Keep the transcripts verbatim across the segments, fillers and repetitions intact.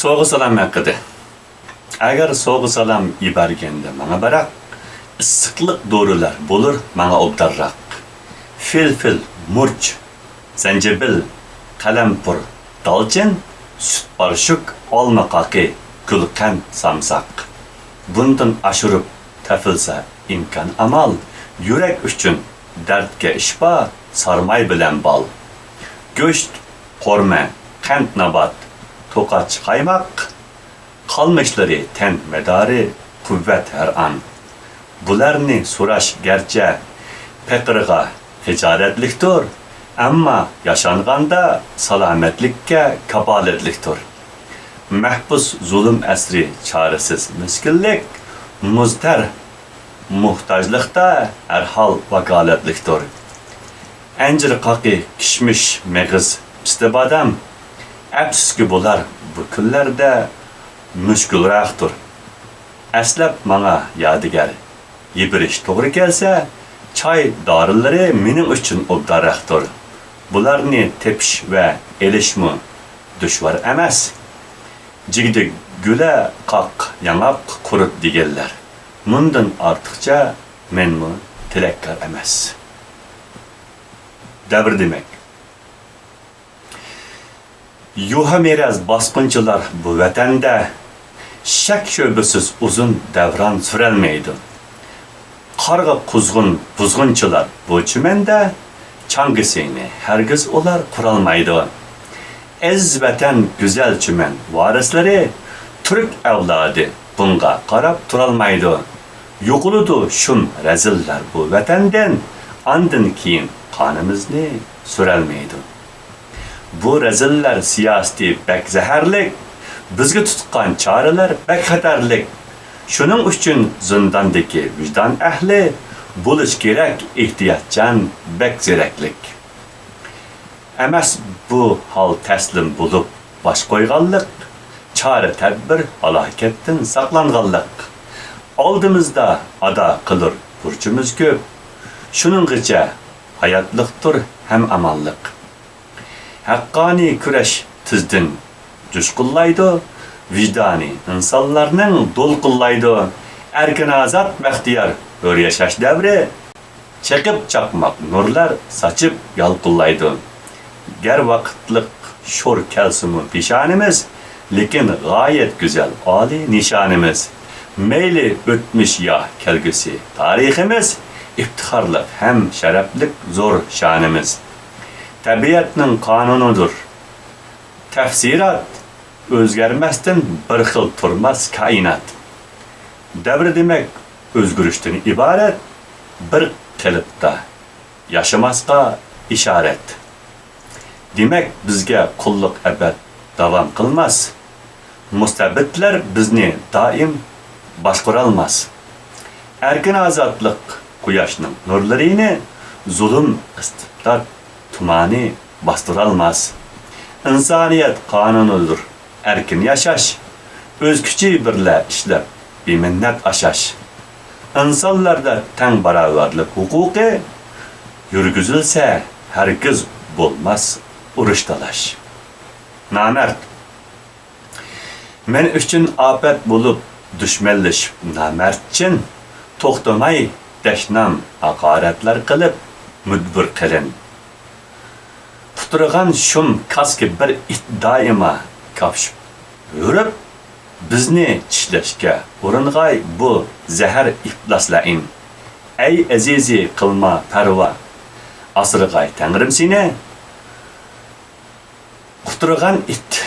سوۋغا-سالام ھەققىدە. ئەگەر سوۋغا-سالام يىبەرگەندە ماڭا بىراق، ئىسسىقلىق دورىلار بولۇر ماڭا ئوبدانراق. فىلفىل، مۇرچ، زەنجىبىل، قەلەمپۇر، دالچىن، سۈت پاراشوك، ئالما قاقى، گۈلقەنت، سامساق. بۇندىن ئاشۇرۇپ تېپىلسا ئىمكان ئامال، يۈرەك ئۈچۈن دەردكە شىپا، سارماي بىلەن بال. گۆش، قورمە، قەنت نابات، توقاچ، قايماق، قالمىشلىرى تەن مەدارى، قۇۋۋەت ھەر ئان. بۇلارنى سوراش گەرچە پېقىرغا خىجالەتلىكتۇر، ئەمما ياشانغاندا سالامەتلىككە كاپالەتلىكتۇر. مەھبۇس زۇلۇم ئەسرى، چارىسىز مىسكىنلىك، مۇزتەر موھتاجلىقتا ھەر ھال ۋاكالەتلىكتۇر. ئەنجىر قاقى، كىشمىش، مېغىز، پىستە، بادام. ئەپسۇسكى، بۇلار بۇ كۈنلەردە مۈشكۈلراقتۇر. ئەسلەپ ماڭا يادىگەر يىبىرىش توغرا كەلسە، چاي دارىلىرى مېنىڭ ئۈچۈن ئوبدانراقتۇر. بۇلارنى تېپىش ۋە ئېلىشمۇ دۈشۋار ئەمەس. جىگدە گۈلە قاق، ياڭاق قۇرۇت دېگەنلەر. مۇندىن ئارتۇقچە مەنمۇ تىلەككار ئەمەس. دەۋر دېمەك. يۇھا مىراز باسقۇنچىلار بۇ ۋەتەندە شەك-شۈبھىسىز ئۇزۇن دەۋران سۈرەلمەيدۇ. قارغا قۇزغۇن بۇزغۇنچىلار بۇ چۈمەندە چاڭگىسىنى ھەرگىز ئۇلار قۇرالمايدۇ. ئەزىز ۋەتەن، گۈزەل چۈمەن ۋارىسلىرى، تۈرك ئەۋلادى بۇنىڭغا قاراپ تۇرالمايدۇ. يوقىلىدۇ شۇم رەزىللەر بۇ ۋەتەندىن، ئاندىن كېيىن قانىمىزنى سۈرەلمەيدۇ. بۇ رەزىللەر سىياسىتى بەك زەھەرلىك، بىزگە تۇتقان چارىلەر بەك خەتەرلىك. شۇنىڭ ئۈچۈن زىنداندىكى ۋىجدان ئەھلى بولۇش كېرەك ئېھتىياتچان، بەك زېرەكلىك. ئەمەس بۇ ھال تەسلىم بولۇپ باش قويغانلىق، چارە-تەدبىر ھالاكەتتىن ساقلانغانلىق. ئالدىمىزدا ئادا قىلۇر بۇرچىمىز كۆپ. شۇنىڭغىچە ھاياتلىقتۇر ھەم ئامانلىق. ھەققانىي كۈرەش تېزدىن جۇشقۇنلايدۇ، ۋىجدانى ئىنسانلارنىڭ دولقۇنلايدۇ. ئەركىن-ئازاد، بەختىيار، ھۆر ياشاش دەۋرى. چېقىپ چاقماق نۇرلار ساچىپ يالقۇنلايدۇ. گەر ۋاقىتلىق شور كەلسىمۇ پېشانىمىز، لېكىن غايەت گۈزەل ئالىي نىشانىمىز. مەيلى ئۆتمۈش يا كەلگۈسى تارىخىمىز، ئىپتىخارلىق ھەم شەرەپلىك زور شانىمىز. تەبىئەتنىڭ قانۇنىدۇر تەپسىرات، ئۆزگەرمەستىن بىر خىل تۇرماس كائىنات. دەۋر دېمەك ئۆزگىرىشتىن ئىبارەت، بىر قېلىپتا ياشىماسقا ئىشارەت. دېمەك، بىزگە قۇللۇق ئەبەد داۋام قىلماس. مۇستەبىتلەر بىزنى دائىم باشقۇرالماس. ئەركىن-ئازادلىق قۇياشنىڭ نۇرلىرىنى، زۇلۇم، ئىستىبدات تۇمانى باستۇرالماس. ئىنسانىيەت قانۇنىدۇر ئەركىن ياشاش، ئۆز كۈچى بىرلە ئىشلەپ، بىمىننەت ئاشاش. ئىنسانلاردا تەڭ باراۋەرلىك ھوقۇقى يۈرگۈزۈلسە، ھەرگىز بولماس ئۇرۇش-تالاش. نامەرد. مەن ئۈچۈن ئاپەت بولۇپ دۈشمەنلىشىپ نامەرد چىن، توختىماي دەشنام ھاقارەتلەر قىلىپ مۇجبۇر قېلىن. قۇترىغان شۇم كاسكى بىر ئىت دائىما كاپشىپ يۈرۈپ، بىزنى چىشلەشكە ئۇرۇنغاي بۇ زەھەر ئىپلاس لەئىن. ئەي ئەزىزى قىلما پەرۋا، ئاسرىغاي تەڭرىم سېنى. قۇترىغان ئىت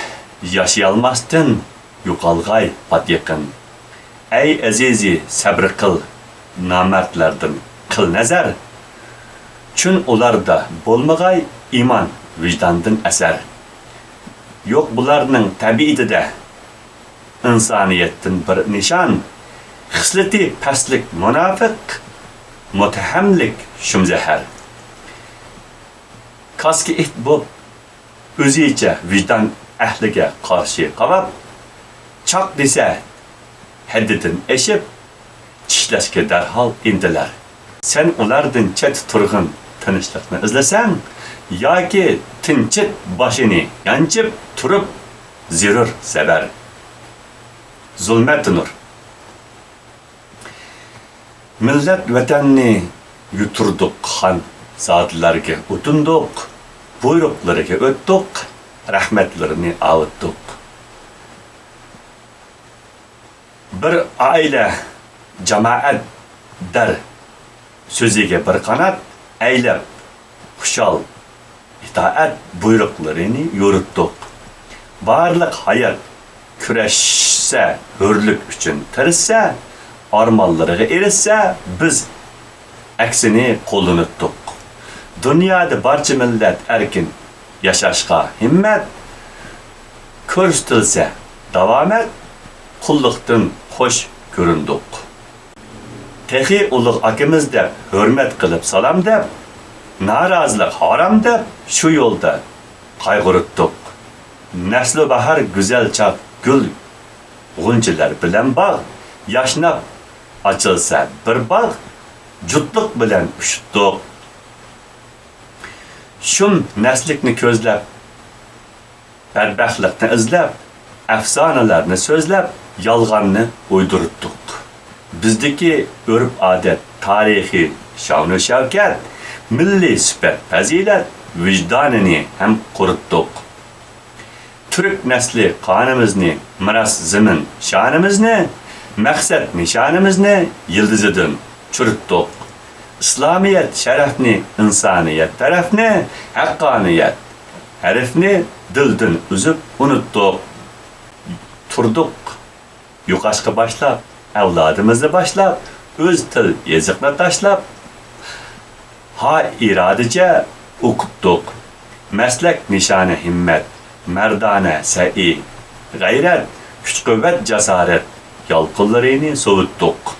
ياشىيالماستىن، يوقالغاي پات يېقىن. ئەي ئەزىزى، سەبرى قىل، نامەردلەردىن قىل نەزەر. چۈن ئۇلاردا بولمىغاي ئىمان، ۋىجداندىن ئەسەر. يوق بۇلارنىڭ تەبىئىتىدە ئىنسانىيەتتىن بىر نىشان. خىسلىتى پەسلىك مۇناپىق، مۇتتەھەملىك شۇم زەھەر. كاسكى ئىت بوپ، ئۆزىچە ۋىجدان ئەھلىگە قارشى قاۋاپ، چاق دېسە، ھەددىدىن ئېشىپ، چىشلەشكە دەرھال ئىنتىلەر. سەن ئۇلاردىن چەتتە تۇرغىن تىنچلىقنى ئىزلىسەڭ، ياكى تىنچىت باشىنى يانچىپ تۇرۇپ، زۆرۈر زەبەر. زۇلمەت نۇر. مىللەت ۋەتەننى يۇتۇردۇق، خانزادىلەرگە ئۇتۇندۇق، بۇيرۇقلىرىغا ئۆتتۇق، رەھمەتلىرىنى ئاۋۇتتۇق. بىر ئائىلە، جامائەت دەر، سۆزىگە بىر قانات ئەيلەپ، خۇشال ئىتائەت بۇيرۇقلىرىنى يورۇتتۇق. بارلىق ھايات كۈرەشسە، ھۆرلۈك ئۈچۈن تىرىشسە، ئارمانلىرىغا ئېرىشسە، بىز ئەكسىنى قوللىنىتتۇق. دۇنيادا بارچە مىللەت ئەركىن ياشاشقا ھىممەت كۆرسىتىلسە داۋامەت، قۇللۇقتىن خوش كۆرۈندۇق. تېخى ئۇلۇغ ئاكىمىز دەپ، ھۆرمەت قىلىپ سالام دەپ، نارازىلىق ھارام دەپ، شۇ يولدا قايغۇرۇتتۇق. نەسلى باھار گۈزەل چاغ، گۈل غۇنچىلار بىلەن باغ، ياشناپ ئاچىلسا بىر باغ، جۇتلۇق بىلەن ئۇچۇتتۇق. شۇم نەسلىكنى كۆزلەپ، بەدبەختلىكنى ئىزدەپ، ئەپسانىلەرنى سۆزلەپ، يالغاننى ئويدۇرتتۇق. بىزدىكى ئۆرپ-ئادەت، تارىخىي شانۇ-شەۋكەت، مىللىي سۈپەت، پەزىلەت، ۋىجدانىنى ھەم قۇرۇتتۇق. تۈرك نەسلى قانىمىزنى، مىراس زېمىن شانىمىزنى، مەقسەت نىشانىمىزنى يىلتىزىدىن چۈرۈتتۇق. ئىسلامىيەت شەرەپنى، ئىنسانىيەت تەرەپنى، ھەققانىيەت ھەرپنى دىلدىن ئۈزۈپ ئۇنتۇتتۇق. تۇردۇق يوقاشقا باشلاپ، ئەۋلادىمىزنى باشلاپ، ئۆز تىل يېزىقنى تاشلاپ، ھا ئىرادىچە ئوقۇتتۇق. مەسلەك نىشانى ھىممەت، مەردانە سەئى، غەيرەت، كۈچ-قۇۋۋەت، جاسارەت يالقۇنلىرىنى سوۋۇتتۇق.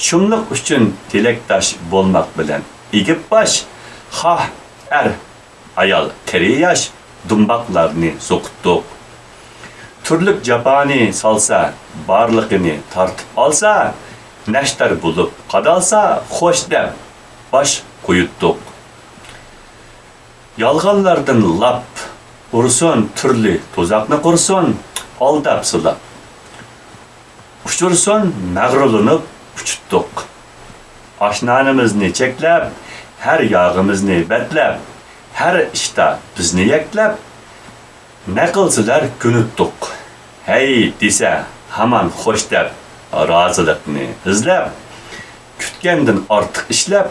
شۇملۇق ئۈچۈن تىلەكداش بولماق بىلەن ئېگىپ باش، خاھ ئەر، ئايال، قېرى-ياش دۇمباقلارنى سوقۇتتۇق. تۈرلۈك جاپانى سالسا، بارلىقىنى تارتىپ ئالسا، نەشتەر بولۇپ قادالسا، خوش دەپ باش قويۇتتۇق. يالغانلاردىن لاپ ئۇرسۇن، تۈرلۈك تۇزاقنى قۇرسۇن، ئالداپ سىلاپ. ئۇچۇرسۇن مەغرۇرلىنىپ ئۇچۇتتۇق. ئاش-نانىمىزنى چەكلەپ، ھەر ياغىمىزنى بەتلەپ، ھەر ئىشتا بىزنى يەكلەپ، نە قىلسىلەر كۆنۈتتۇق. ھەي دېسە ھامان خوش دەپ، رازىلىقنى ئىزدەپ، كۈتكەندىن ئارتۇق ئىشلەپ،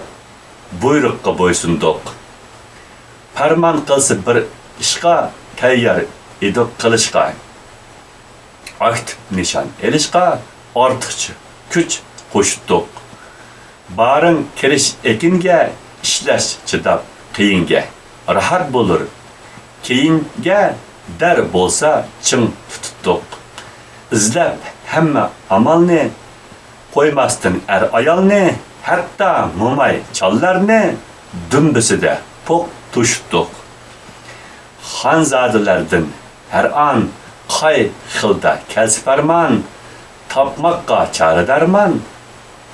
بۇيرۇققا بويسۇندۇق. پەرمان قىلسا بىر ئىشقا، تەييار ئىدۇق قىلىشقا. ئاكتىپ نىشان ئېلىشقا ئارتۇقچە كۈچ قوشۇتتۇق. بارىڭ كىرىش ئېكىنگە، ئىشلەش چىداپ قىيىنگە. راھەت بولۇر كېيىنگە، دەر بولسا چىڭ تۇتۇتتۇق. ئىزدەپ ھەممە ئامالنى، قويماستىن ئەر-ئايالنى، ھەتتا موماي-چالىلارنى دۈمبىسىدە پوق توشۇتتۇق. خانزادىلەردىن ھەر ئان قاي خىلدا كەلسە پەرمان، تاپماققا چارە-دەرمان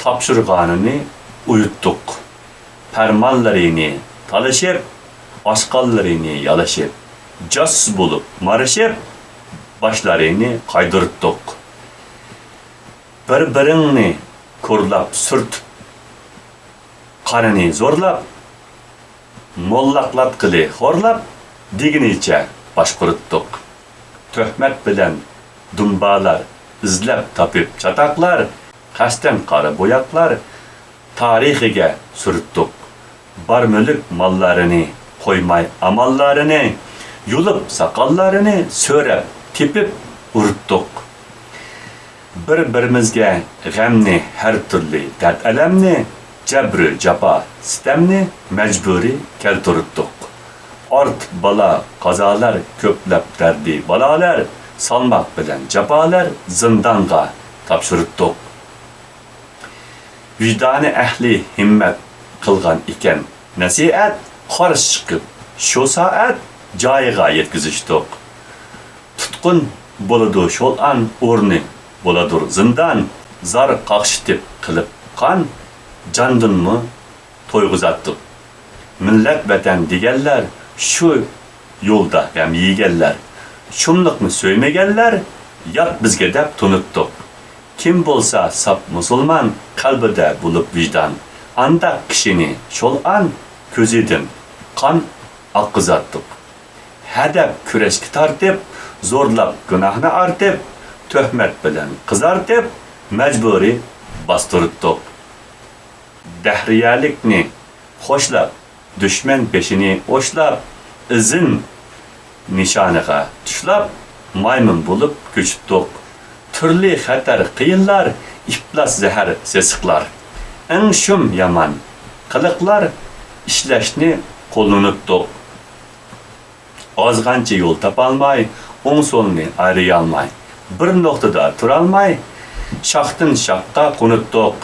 تاپشۇرغانىنى ئۇيۇتتۇق. پەرمانلىرىنى تالىشىپ، ئاشقانلىرىنى يالىشىپ، جاسۇس بولۇپ مارىشىپ، باشلىرىنى قايدۇرتتۇق. بىر-بىرىڭنى كورلاپ سۈرتۈپ، قانىنى زورلاپ، موللاقلاتقىلى خورلاپ، دېگىنىچە باشقۇرتتۇق. تۆھمەت بىلەن دۇمبالار، ئىزلەپ تاپىپ چاتاقلار، قەستەن قارا بوياقلار تارىخىگە سۈرتتۇق. بار مۈلۈك ماللارنى، قويماي ئاماللارنى، يۇلۇپ ساقاللارنى سۆرەپ، تېپىپ ئۇرتتۇق. بىر-بىرىمىزگە غەمنى، ھەر تۈرلۈك دەرد-ئەلەمنى، جەبرۇ جاپا-سىتەمنى مەجبۇرىي كەلتۈرتتۇق. ئارتۇق بالا-قازالار، كۆپلەپ دەردى-بالالار، سالماق بىلەن جاپالار زىندانغا تاپشۇرتتۇق. ۋىجدانى ئەھلى ھىممەت قىلغان ئىكەن نەسىھەت، قارشى چىقىپ شۇ سائەت جايىغا يەتكۈزۈشتۇق. تۇتقۇن بولىدۇ شۇ ئان، ئورنى بولىدۇ زىندان، زار قاقشىتىپ قىلىپ قان، جاندىنمۇ تويغۇزاتتۇق. مىللەت ۋەتەن دېگەنلەر شۇ يولدا غەم يېگەنلەر، شۇملۇقنى سۆيمىگەنلەر، يات بىزگە دەپ تونۇتتۇق. كىم بولسا ساپ مۇسۇلمان، قەلبىدە بولۇپ ۋىجدان، ئانداق كىشىنى شول ئان كۆزىدىن قان ئاققۇزاتتۇق. ھەدەپ كۈرەشكە تارتىپ، زورلاپ گۇناھنى ئارتىپ، تۆھمەت بىلەن قىزارتىپ، مەجبۇرىي باستۇرتتۇق. دەھرىيەلىكنى خوشلاپ، دۈشمەن بېشىنى ئوشلاپ، ئىزىن نىشانىغا تۇشلاپ، مايمۇن بولۇپ كۆچۈتتۇق. تۈرلى خەتەر، قىيىنلار، ئىپلاس زەھەر، سېسىقلار، ئەڭ شۇم يامان قىلىقلار ئىشلەشنى قوللىنىپتۇق. ئازغانچە يول تاپالماي، ئوڭ-سولنى ئايرىيالماي، بىر نۇقتىدا تۇرالماي، شاختىن شاخقا قونۇتتۇق.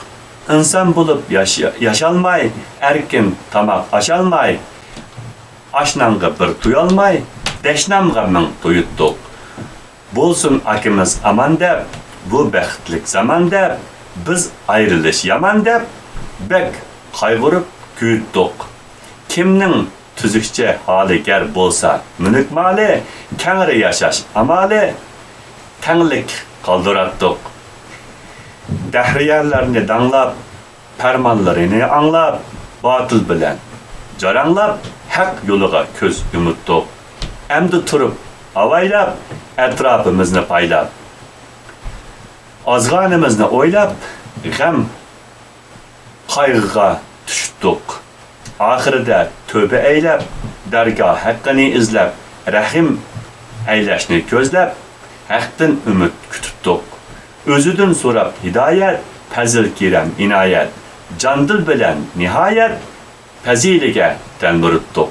ئىنسان بولۇپ ياش-، ياشالماي، ئەركىن تاماق ئاشالماي، ئاشنانغا بىر تويالماي، دەشنامغا مىڭ تويۇتتۇق. بولسۇن ئاكىمىز ئامان دەپ، بۇ بەختلىك زامان دەپ، بىز ئايرىلىش يامان دەپ، بەك قايغۇرۇپ كۆيۈتتۇق. كىمنىڭ تۈزۈكچە ھالى گەر بولسا مۈلۈك مالى، كەڭرى ياشاش ئامالى، تەڭلىك قالدۇراتتۇق. دەھرىيەلەرنى داڭلاپ، پەرمانلىرىنى ئاڭلاپ، باتىل بىلەن جاراڭلاپ، ھەق يولىغا كۆز يۇمۇتتۇق. ئەمدى تۇرۇپ ئاۋايلاپ، ئەتراپىمىزنى پايلاپ، ئازغىنىمىزنى ئويلاپ، غەم قايغىغا چۈشتۇق. ئاخىرىدا تۆبە ئەيلەپ، دەرگاھ ھەققىنى ئىزلەپ، رەھىم ئەيلەشنى كۆزلەپ، ھەقتىن ئۈمىد كۈتۈپتۇق. ئۆزىدىن سوراپ ھىدايەت، پەزىل كېرەم ئىنايەت، جان دىل بىلەن نىھايەت پەزىلىگە تەلمۈرۈپتۇق.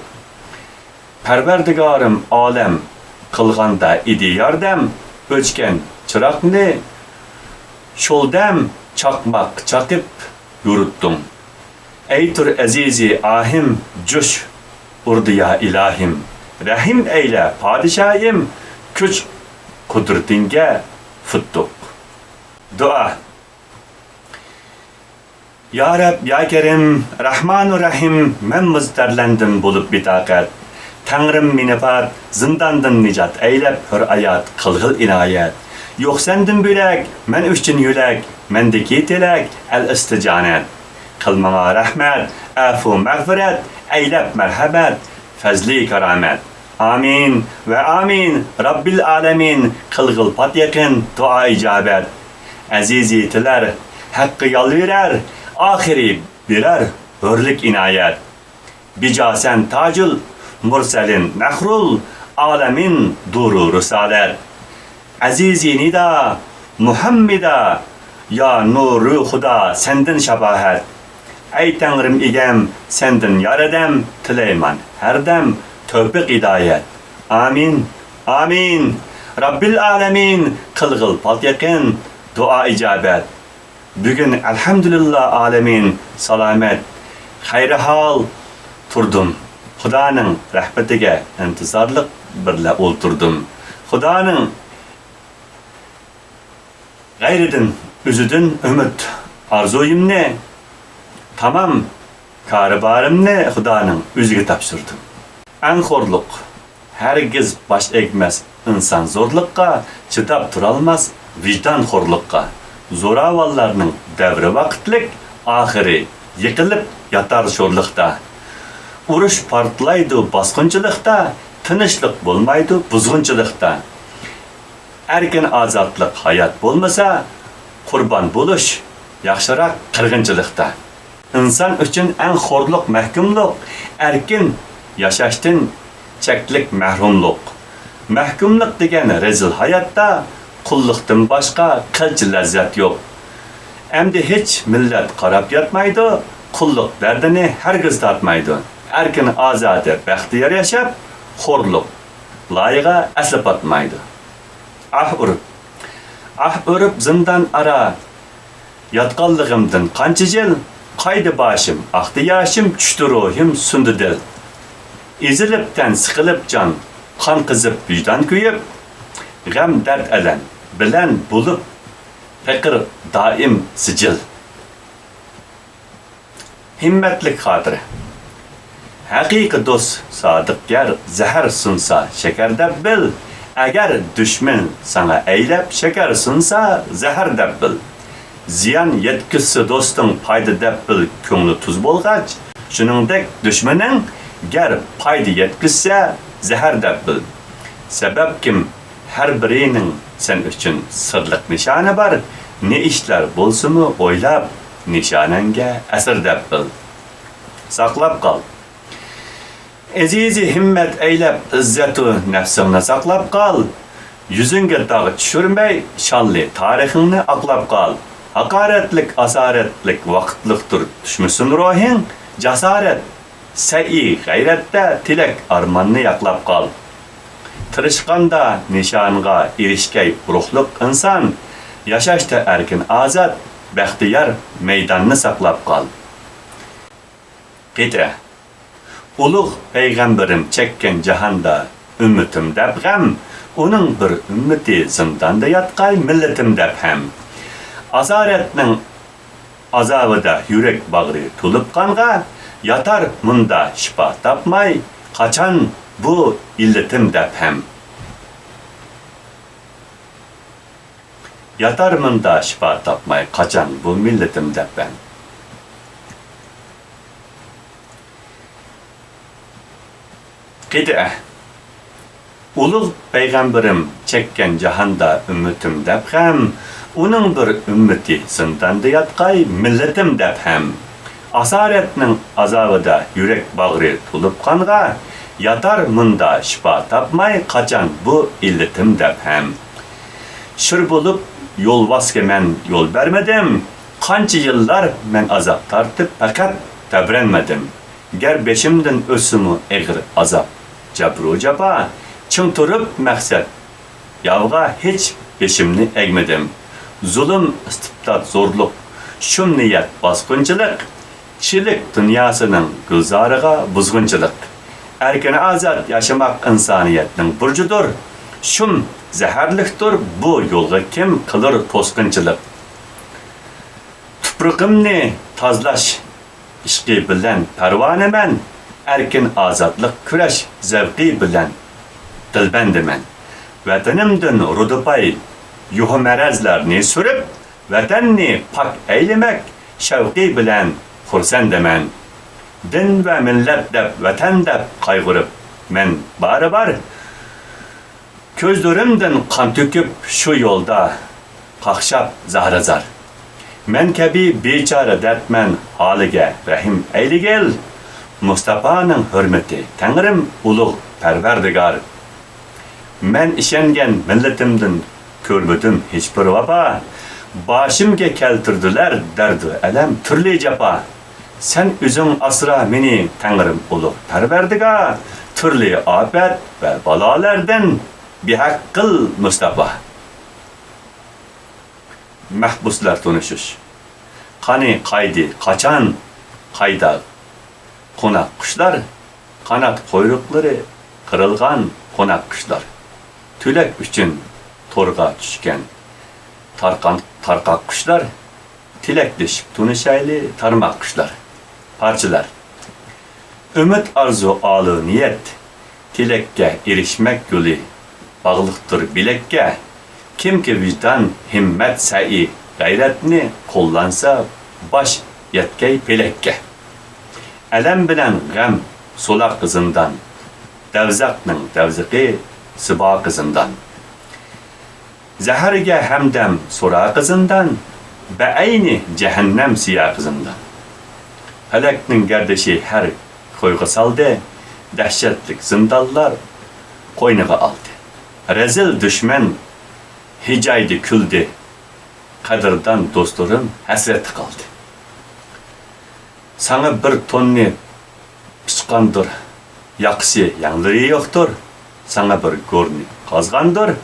پەرۋەردىگارىم ئالەم قىلغاندا ئىدى ياردەم، ئۆچكەن چىراغنى شولدەم چاقماق چاقىپ يورۇتتۇڭ. ئەي تۇر ئەزىزى ئاھىم، جۇش ئۇردى يا ئىلاھىم، رەھىم ئەيلە پادىشاھىم، كۈچ قۇدرىتىڭگە پۈتتۇق. دۇئا. يا رەب، يا كەرىم، رەھمانۇ رەھىم، مەن مۇزتەرلەندىم بولۇپ بىتاقەت. تەڭرىم مېنى پات، زىنداندىن نىجات ئەيلەپ، ھۆر ھايات قىلغىل ئىنايەت. يوق سەندىن بۆلەك، مەن ئۈچۈن يۆلەك، مەندىكى تىلەك، ئەل ئىستىجانەت. قىل ماڭا رەھمەت، ئەفۇ مەغپىرەت، ئەيلەپ مەرھەمەت، فەزلى كارامەت. ئامىن ۋە ئامىن، رەببىل ئالەمىن، قىلغىل پات يېقىن، دۇئا ئىجابەت. ئەزىزى تىلەر، ھەققە يالۋۇرەر، ئاخىرى بېرەر ھۆرلۈك ئىنايەت. بىجاسەن تاجۇل مۇرسەلىن نەخرۇل ئالەمىن دۇرۇ رىسالەت. ئەزىزى نىدا مۇھەممىدا، يا نۇرۇ خۇدا سەندىن شاپائەت. ئەي تەڭرىم ئىگەم، سەندىن ياردەم، تىلەيمەن ھەردەم تەۋپىق ھىدايەت. ئامىن، ئامىن. رەببىل ئالەمىن، قىلغىل پات يېقىن، دۇئا ئىجابەت. بۈگۈن ئەلھەمدۇلىللا ئالەمىن سالامەت، خەيرىھال تۇردۇم. خۇدانىڭ رەھمىتىگە ئىنتىزارلىق بىلەن ئولتۇردۇم. خۇدانىڭ غەيرىدىن، ئۆزىدىن ئۈمىد ئارزۇيۇمنى، تامام كارىبارىمنى خۇدانىڭ ئۆزىگە تاپشۇردۇم. ئەڭ خورلۇق ھەرگىز باش ئەگمەس ئىنسان زورلۇققا، چىداپ تۇرالماس ۋىجدان خورلۇققا. زوراۋانلارنىڭ دەۋرى ۋاقىتلىق، ئاخىرى يىقىلىپ ياتار شورلۇقتا. ئۇرۇش پارتلايدۇ باسقۇنچىلىقتا، تىنچلىق بولمايدۇ بۇزغۇنچىلىقتا. ئەركىن ئازادلىق ھايات بولمىسا، قۇربان بولۇش ياخشىراق قىرغىنچىلىقتا. ئىنسان ئۈچۈن ئەڭ خورلۇق مەھكۇملۇق، ئەركىن ياشاشتىن چەكلىك مەھرۇملۇق. مەھكۇملۇق دېگەن رەزىل ھاياتتا، قۇللۇقتىن باشقا قىلچە لەززەت يوق. ئەمدى ھېچ مىللەت قاراپ ياتمايدۇ، قۇللۇق دەردىنى ھەرگىز تارتمايدۇ. ئەركىن ئازادە بەختىيار ياشاپ، خورلۇق لايىغا ئەسلى پاتمايدۇ. ئاھ ئۇرۇپ، ئاھ ئۇرۇپ زىندان ئارا، ياتقانلىقىمدىن قانچە يىل، قايدى باشىم، ئاقتى ياشىم، چۈشتى روھىم، سۇندى دىل. ئېزىلىپ تەن، سىقىلىپ جان، قان قىزىپ، ۋىجدان كۆيۈپ، غەم، دەرد، ئەلەم بىلەن بولۇپ، پېقىر دائىم سىجىل. ھىممەتلىك خاتىرە. ھەقىقىي دوست، سادىق يار، زەھەر سۇنسا شەكەر دەپ بىل، ئەگەر دۈشمەن ساڭا ئەيلەپ شېكەر سۇنسا، زەھەر دەپ بىل. زىيان يەتكۈزسە دوستۇڭ پايدا دەپ بىل، كۆڭلى تۇز بولغاچ. شۇنىڭدەك دۈشمىنىڭ گەر پايدا يەتكۈزسە، زەھەر دەپ بىل. سەبەبكىم ھەر بىرىنىڭ سەن ئۈچۈن سىرلىق نىشانى بار. نە ئىشلار بولسىمۇ ئويلاپ، نىشانەڭگە ئەسىر دەپ بىل. ساقلاپ قال. ئەزىزى ھىممەت ئەيلەپ، ئىززەتۇ نەپسىڭنى ساقلاپ قال. يۈزۈڭگە داغ چۈشۈرمەي، شانلى تارىخىڭنى ئاقلاپ قال. ھاقارەتلىك، ئاسارەتلىك ۋاقىتلىقتۇر، چۈشمىسۇن روھىڭ. جاسارەت، سەئى، غەيرەتتە تىلەك، ئارماننى ياقلاپ قال. تىرىشقاندا نىشانغا ئېرىشكەي روھلۇق ئىنسان. ياشاشتا ئەركىن، ئازاد، بەختىيار مەيداننى ساقلاپ قال. قىتئە. ئۇلۇغ پەيغەمبىرىم چەككەن جاھاندا ئۈممىتىم دەپ غەم، ئۇنىڭ بىر ئۈممىتى زىنداندا ياتقاي مىللىتىم دەپ ھەم. ئاسارەتنىڭ ئازابىدا يۈرەك باغرى تولۇپ قانغا، ياتار مۇندا شىپا تاپماي قاچان بۇ ئىللىتىم دەپ ھەم. ياتار مۇندا شىپا تاپماي قاچان بۇ مىللىتىم دەپ ھەم. قىتئە. ئۇلۇغ پەيغەمبىرىم چەككەن جاھاندا ئۈممىتىم دەپ غەم، ئۇنىڭ بىر ئۈممىتى زىنداندا ياتقاي مىللىتىم دەپ ھەم. ئاسارەتنىڭ ئازابىدا يۈرەك باغرى تولۇپ قانغا، ياتار مۇندا شىپا تاپماي قاچان بۇ ئىللىتىم دەپ ھەم. شىر بولۇپ يولۋاسقا مەن يول بەرمىدىم، قانچە يىللار مەن ئازاب تارتىپ پەقەت تەبرەنمىدىم. گەر بېشىمدىن ئۆتسىمۇ ئېغىر ئازاب، جەبرۇ جاپا، چىڭ تۇرۇپ مەقسەت ياۋغا ھېچ بېشىمنى ئەگمىدىم. زۇلۇم، ئىستىبدات، زورلۇق، شۇم نىيەت، باسقۇنچىلىق، كىشىلىك دۇنياسىنىڭ گۈلزارىغا بۇزغۇنچىلىق. ئەركىن ئازاد ياشىماق ئىنسانىيەتنىڭ بۇرجىدۇر. شۇم زەھەرلىكتۇر، بۇ يولغا كىم قىلۇر توسقۇنچىلىق. تۇپرىقىمنى تازىلاش ئىشقى بىلەن پەرۋانىمەن، ئەركىن ئازادلىق كۈرەش زەۋقى بىلەن دىلبەندىمەن. ۋەتىنىمدىن رۇدۇپاي يۇھۇمەرەزلەرنى سۈرۈپ، ۋەتەننى پاك ئەيلىمەك شەۋقى بىلەن خۇرسەندىمەن. دىن ۋە مىللەت دەپ، ۋەتەن دەپ قايغۇرۇپ مەن بارىبار. كۆزلىرىمدىن قان تۆكۈپ شۇ يولدا قاقشاپ زارىزار. مەن كەبى بىچارە دەردمەن ھالىگە رەھىم ئەيلىگىل. مۇستاپانىڭ ھۆرمىتى تەڭرىم ئۇلۇغ پەرۋەردىگار. مەن ئىشەنگەن مىللىتىمدىن كۆرمىدىم ھېچبىر ۋاپا. باشىمغا كەلتۈردىلەر دەردۇ ئەلەم تۈرلى جاپا. سەن ئۆزۈڭ ئاسرا مېنى تەڭرىم ئۇلۇغ پەرۋەردىگار، تۈرلى ئاپەت ۋە بالالەردىن بىھەق قىل مۇستاپا. مەھبۇسلار تونۇشۇش. قانى قايدى، قاچان، قايدا قوناق قۇشلار؟ قانات قۇيرۇقلىرى قىرىلغان قوناق قۇشلار. تىلەك ئۈچۈن تورغا چۈشكەن تارقان-، تارقاق قۇشلار. تىلەكدىشىپ تونۇشايلى، تارماق قۇشلار. پارچىلار. ئۈمىد، ئارزۇ، ئالۇ، نىيەت، تىلەككە ئېرىشمەك يولى باغلىقتۇر بىلەككە. كىمكى ۋىجدان، ھىممەت، سەئى، غەيرەتنى قوللانسا، باش يەتكەي پېلەككە. ئەلەم بىلەن غەم سولاق زىندان، دەۋزەقنىڭ دەۋزىقى سىباقى زىندان. زەھەرگە ھەمدەم سوراقى زىندان، بەئەينى جەھەننەم سىياقى زىندان. پەلەكنىڭ گەردىشى ھەر كويغا سالدى، دەھشەتلىك زىندانلار قوينىغا ئالدى. رەزىل دۈشمەن ھىجايدى، كۈلدى، قەدىردان دوستلىرىم ھەسرەتتە قالدى. ساڭا بىر توننى پىچقاندۇر، ياقىسى يەڭلىرى يوقتۇر. ساڭا بىر گورنى قازغاندۇر،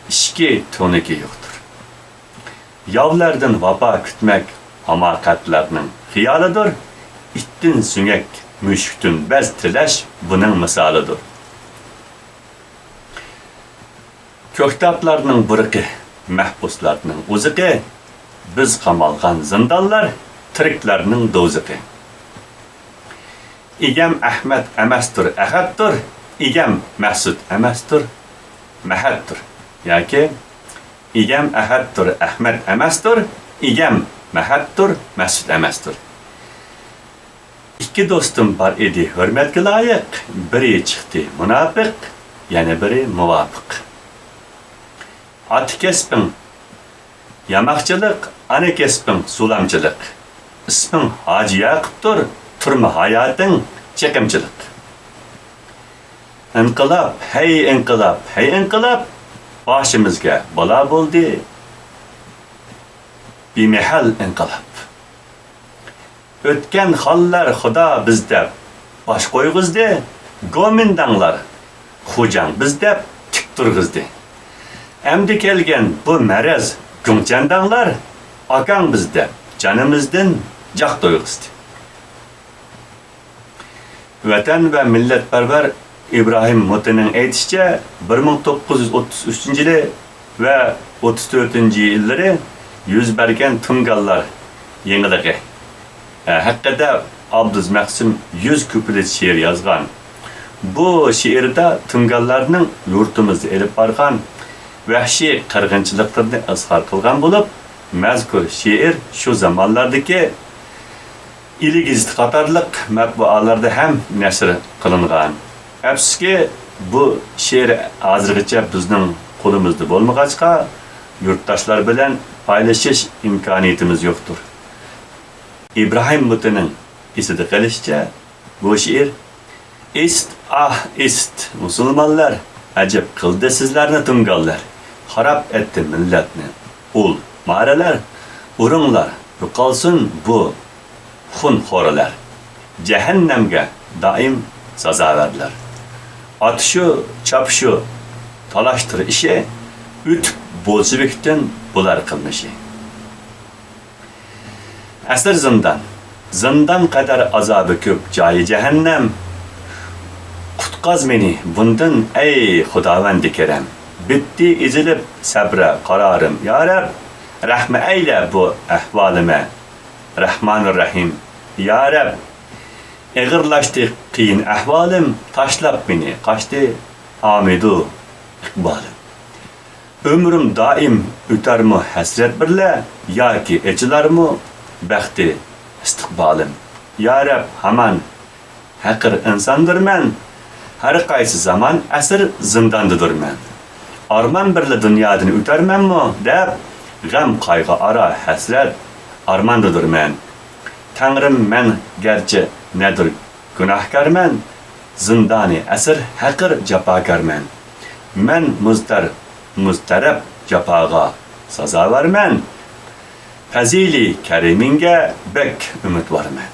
ئىچكى تونىكى يوقتۇر. ياۋلاردىن ۋاپا كۈتمەك ھاماقەتلەرنىڭ خىيالىدۇر. ئىتتىن سۆڭەك، مۈشۈكتىن بەز تىلەش بۇنىڭ مىسالىدۇر. كۆكتاتلارنىڭ بۇرىقى، مەھبۇسلارنىڭ ئوزۇقى، بىز قامالغان زىندانلار، تىرىكلەرنىڭ دوزىخى. ئىگەم ئەھمەد ئەمەستۇر، ئەخەتتۇر، ئىگەم مەسۇت ئەمەستۇر، مەھەتتۇر ياكى ئىگەم ئەھەتتۇر، ئەھمەت ئەمەستۇر، ئىگەم مەھەتتۇر، مەسئۇد ئەمەستۇر. ئىككى دوستۇم بار ئىدى ھۆرمەتكە لايىق، بىرى چىقتى مۇناپىق، يەنە بىرى مۇۋاپىق. ئاتا كەسپىڭ ياماقچىلىق، ئانا كەسپىڭ زۇلامچىلىق. ئىسمىڭ ھاجى ياقۇپتۇر، تۈرمە ھاياتىڭ چېقىمچىلىق. ئىنقىلاب، ھەي ئىنقىلاب، ھەي ئىنقىلاب، باشىمىزغا بالا بولدى بىمەھەل ئىنقىلاب. ئۆتكەن خانلار خۇدا بىز دەپ باش قويغۇزدى، گومىنداڭلار خوجاڭ بىز دەپ تىك تۇرغۇزدى. ئەمدى كەلگەن بۇ مەرەز گۇڭچەنداڭلار ئاكاڭ بىز دەپ جانىمىزدىن جاق تويغۇزدى. ۋەتەن ۋە مىللەتپەرۋەر ئىبراھىم مۇتىنىڭ ئېيتىشىچە، بىر مىڭ توققۇز يۈز ئوتتۇز ئۈچىنچى يىلى ۋە ئوتتۇز تۆتىنچى يىللىرى يۈز بەرگەن تۇڭگانلار يېڭىلىقى ھەققىدە ئابدۇز مەخسۇم يۈز كۇپلېت شېئىر يازغان. بۇ شېئىردا تۇڭگانلارنىڭ يۇرتىمىزدا ئېلىپ بارغان ۋەھشىي قىرغىنچىلىقلىرىنى ئىزھار قىلغان بولۇپ، مەزكۇر شېئىر شۇ زامانلاردىكى ئىلى گېزىتى قاتارلىق مەتبۇئاتلاردا ھەم نەشر قىلىنغان. ئەپسۇسكى، بۇ شېئىر ھازىرغىچە بىزنىڭ قولىمىزدا بولمىغاچقا، يۇرتداشلار بىلەن پايلىشىش ئىمكانىيىتىمىز يوقتۇر. ئىبراھىم مۇتىنىڭ ئېسىدە قېلىشىچە، بۇ شېئىر ئىسىت، ئاھ، ئىسىت، مۇسۇلمانلار، ئەجەب قىلدى سىزلەرنى تۇڭگانلار، خاراب ئەتتى مىللەتنى ئۇل مارىلەر، ئۇرۇڭلار، يوقالسۇن بۇ خۇنخورلار، جەھەننەمگە دائىم سازاۋەرلەر. ئاتىشۇ، چاپىشۇ، تالاشتۇر ئىشى، ئۆتۈپ بولشېۋىكتىن بۇلار قىلمىشى. ئەسىر زىندان. زىندان قەدەر ئازابى كۆپ جايى جەھەننەم. قۇتقاز مېنى بۇندىن، ئەي خۇداۋەندى كېرەم. بىتتى ئېزىلىپ سەبرە قارارىم، يا رەب. رەھمى ئەيلە بۇ ئەھۋالىمە، رەھمانىر رەھىم، يا رەب. ئېغىرلاشتى قىيىن ئەھۋالىم، تاشلاپ مېنى قاچتى ئامىدۇ ئىقبالىم. ئۆمرۈم دائىم ئۆتەرمۇ ھەسرەت بىرلە، ياكى ئېچىلارمۇ بەختى ئىستىقبالىم؟ يا رەب، ھامان ھەقىر ئىنساندۇر مەن. ھەر قايسى زامان ئەسىر زىنداندىدۇر مەن. ئارمان بىرلە دۇنيادىن ئۆتەرمەنمۇ دەپ، غەم قايغۇ ئارا ھەسرەت ئارماندىدۇر مەن. تەڭرىم، مەن گەرچە نەدۇر گۇناھكارمەن، زىندانى ئەسىر ھەقىر جاپاكارمەن. مەن مۇزتەر، مۇزتەرەپ جاپاغا سازاۋەرمەن. پەزىلى كەرىمىڭگە بەك ئۈمىدۋارمەن.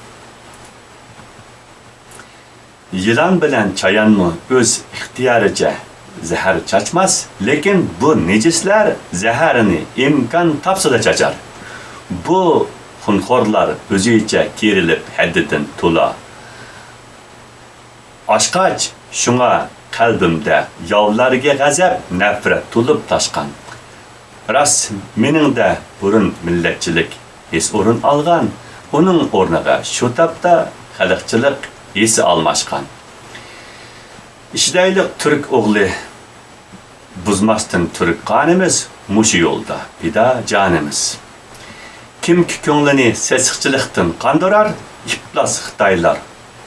يىلان بىلەن چايانمۇ ئۆز ئىختىيارىچە زەھەر چاچماس، لېكىن بۇ نىجىسلەر زەھەرنى ئىمكان تاپسىلا چاچار. بۇ خۇنخورلار ئۆزىچە كېرىلىپ ھەددىدىن تولا ئاشقاچ، شۇڭا قەلبىمدە ياۋلارغا غەزەپ، نەپرەت تولۇپ تاشقان. راست، مېنىڭدە بۇرۇن مىللەتچىلىك ھېس ئورۇن ئالغان، ئۇنىڭ ئورنىغا شۇ تاپتا خەلقچىلىق ھېسى ئالماشقان. ئىشلەيلۇق تۈرك ئوغلى، بۇزماستىن تۈرك قانىمىز، مۇشۇ يولدا پىدا جانىمىز. كىمكى كۆڭلىنى سېسىقچىلىقتىن قاندۇرار، ئىپلاس خىتايلار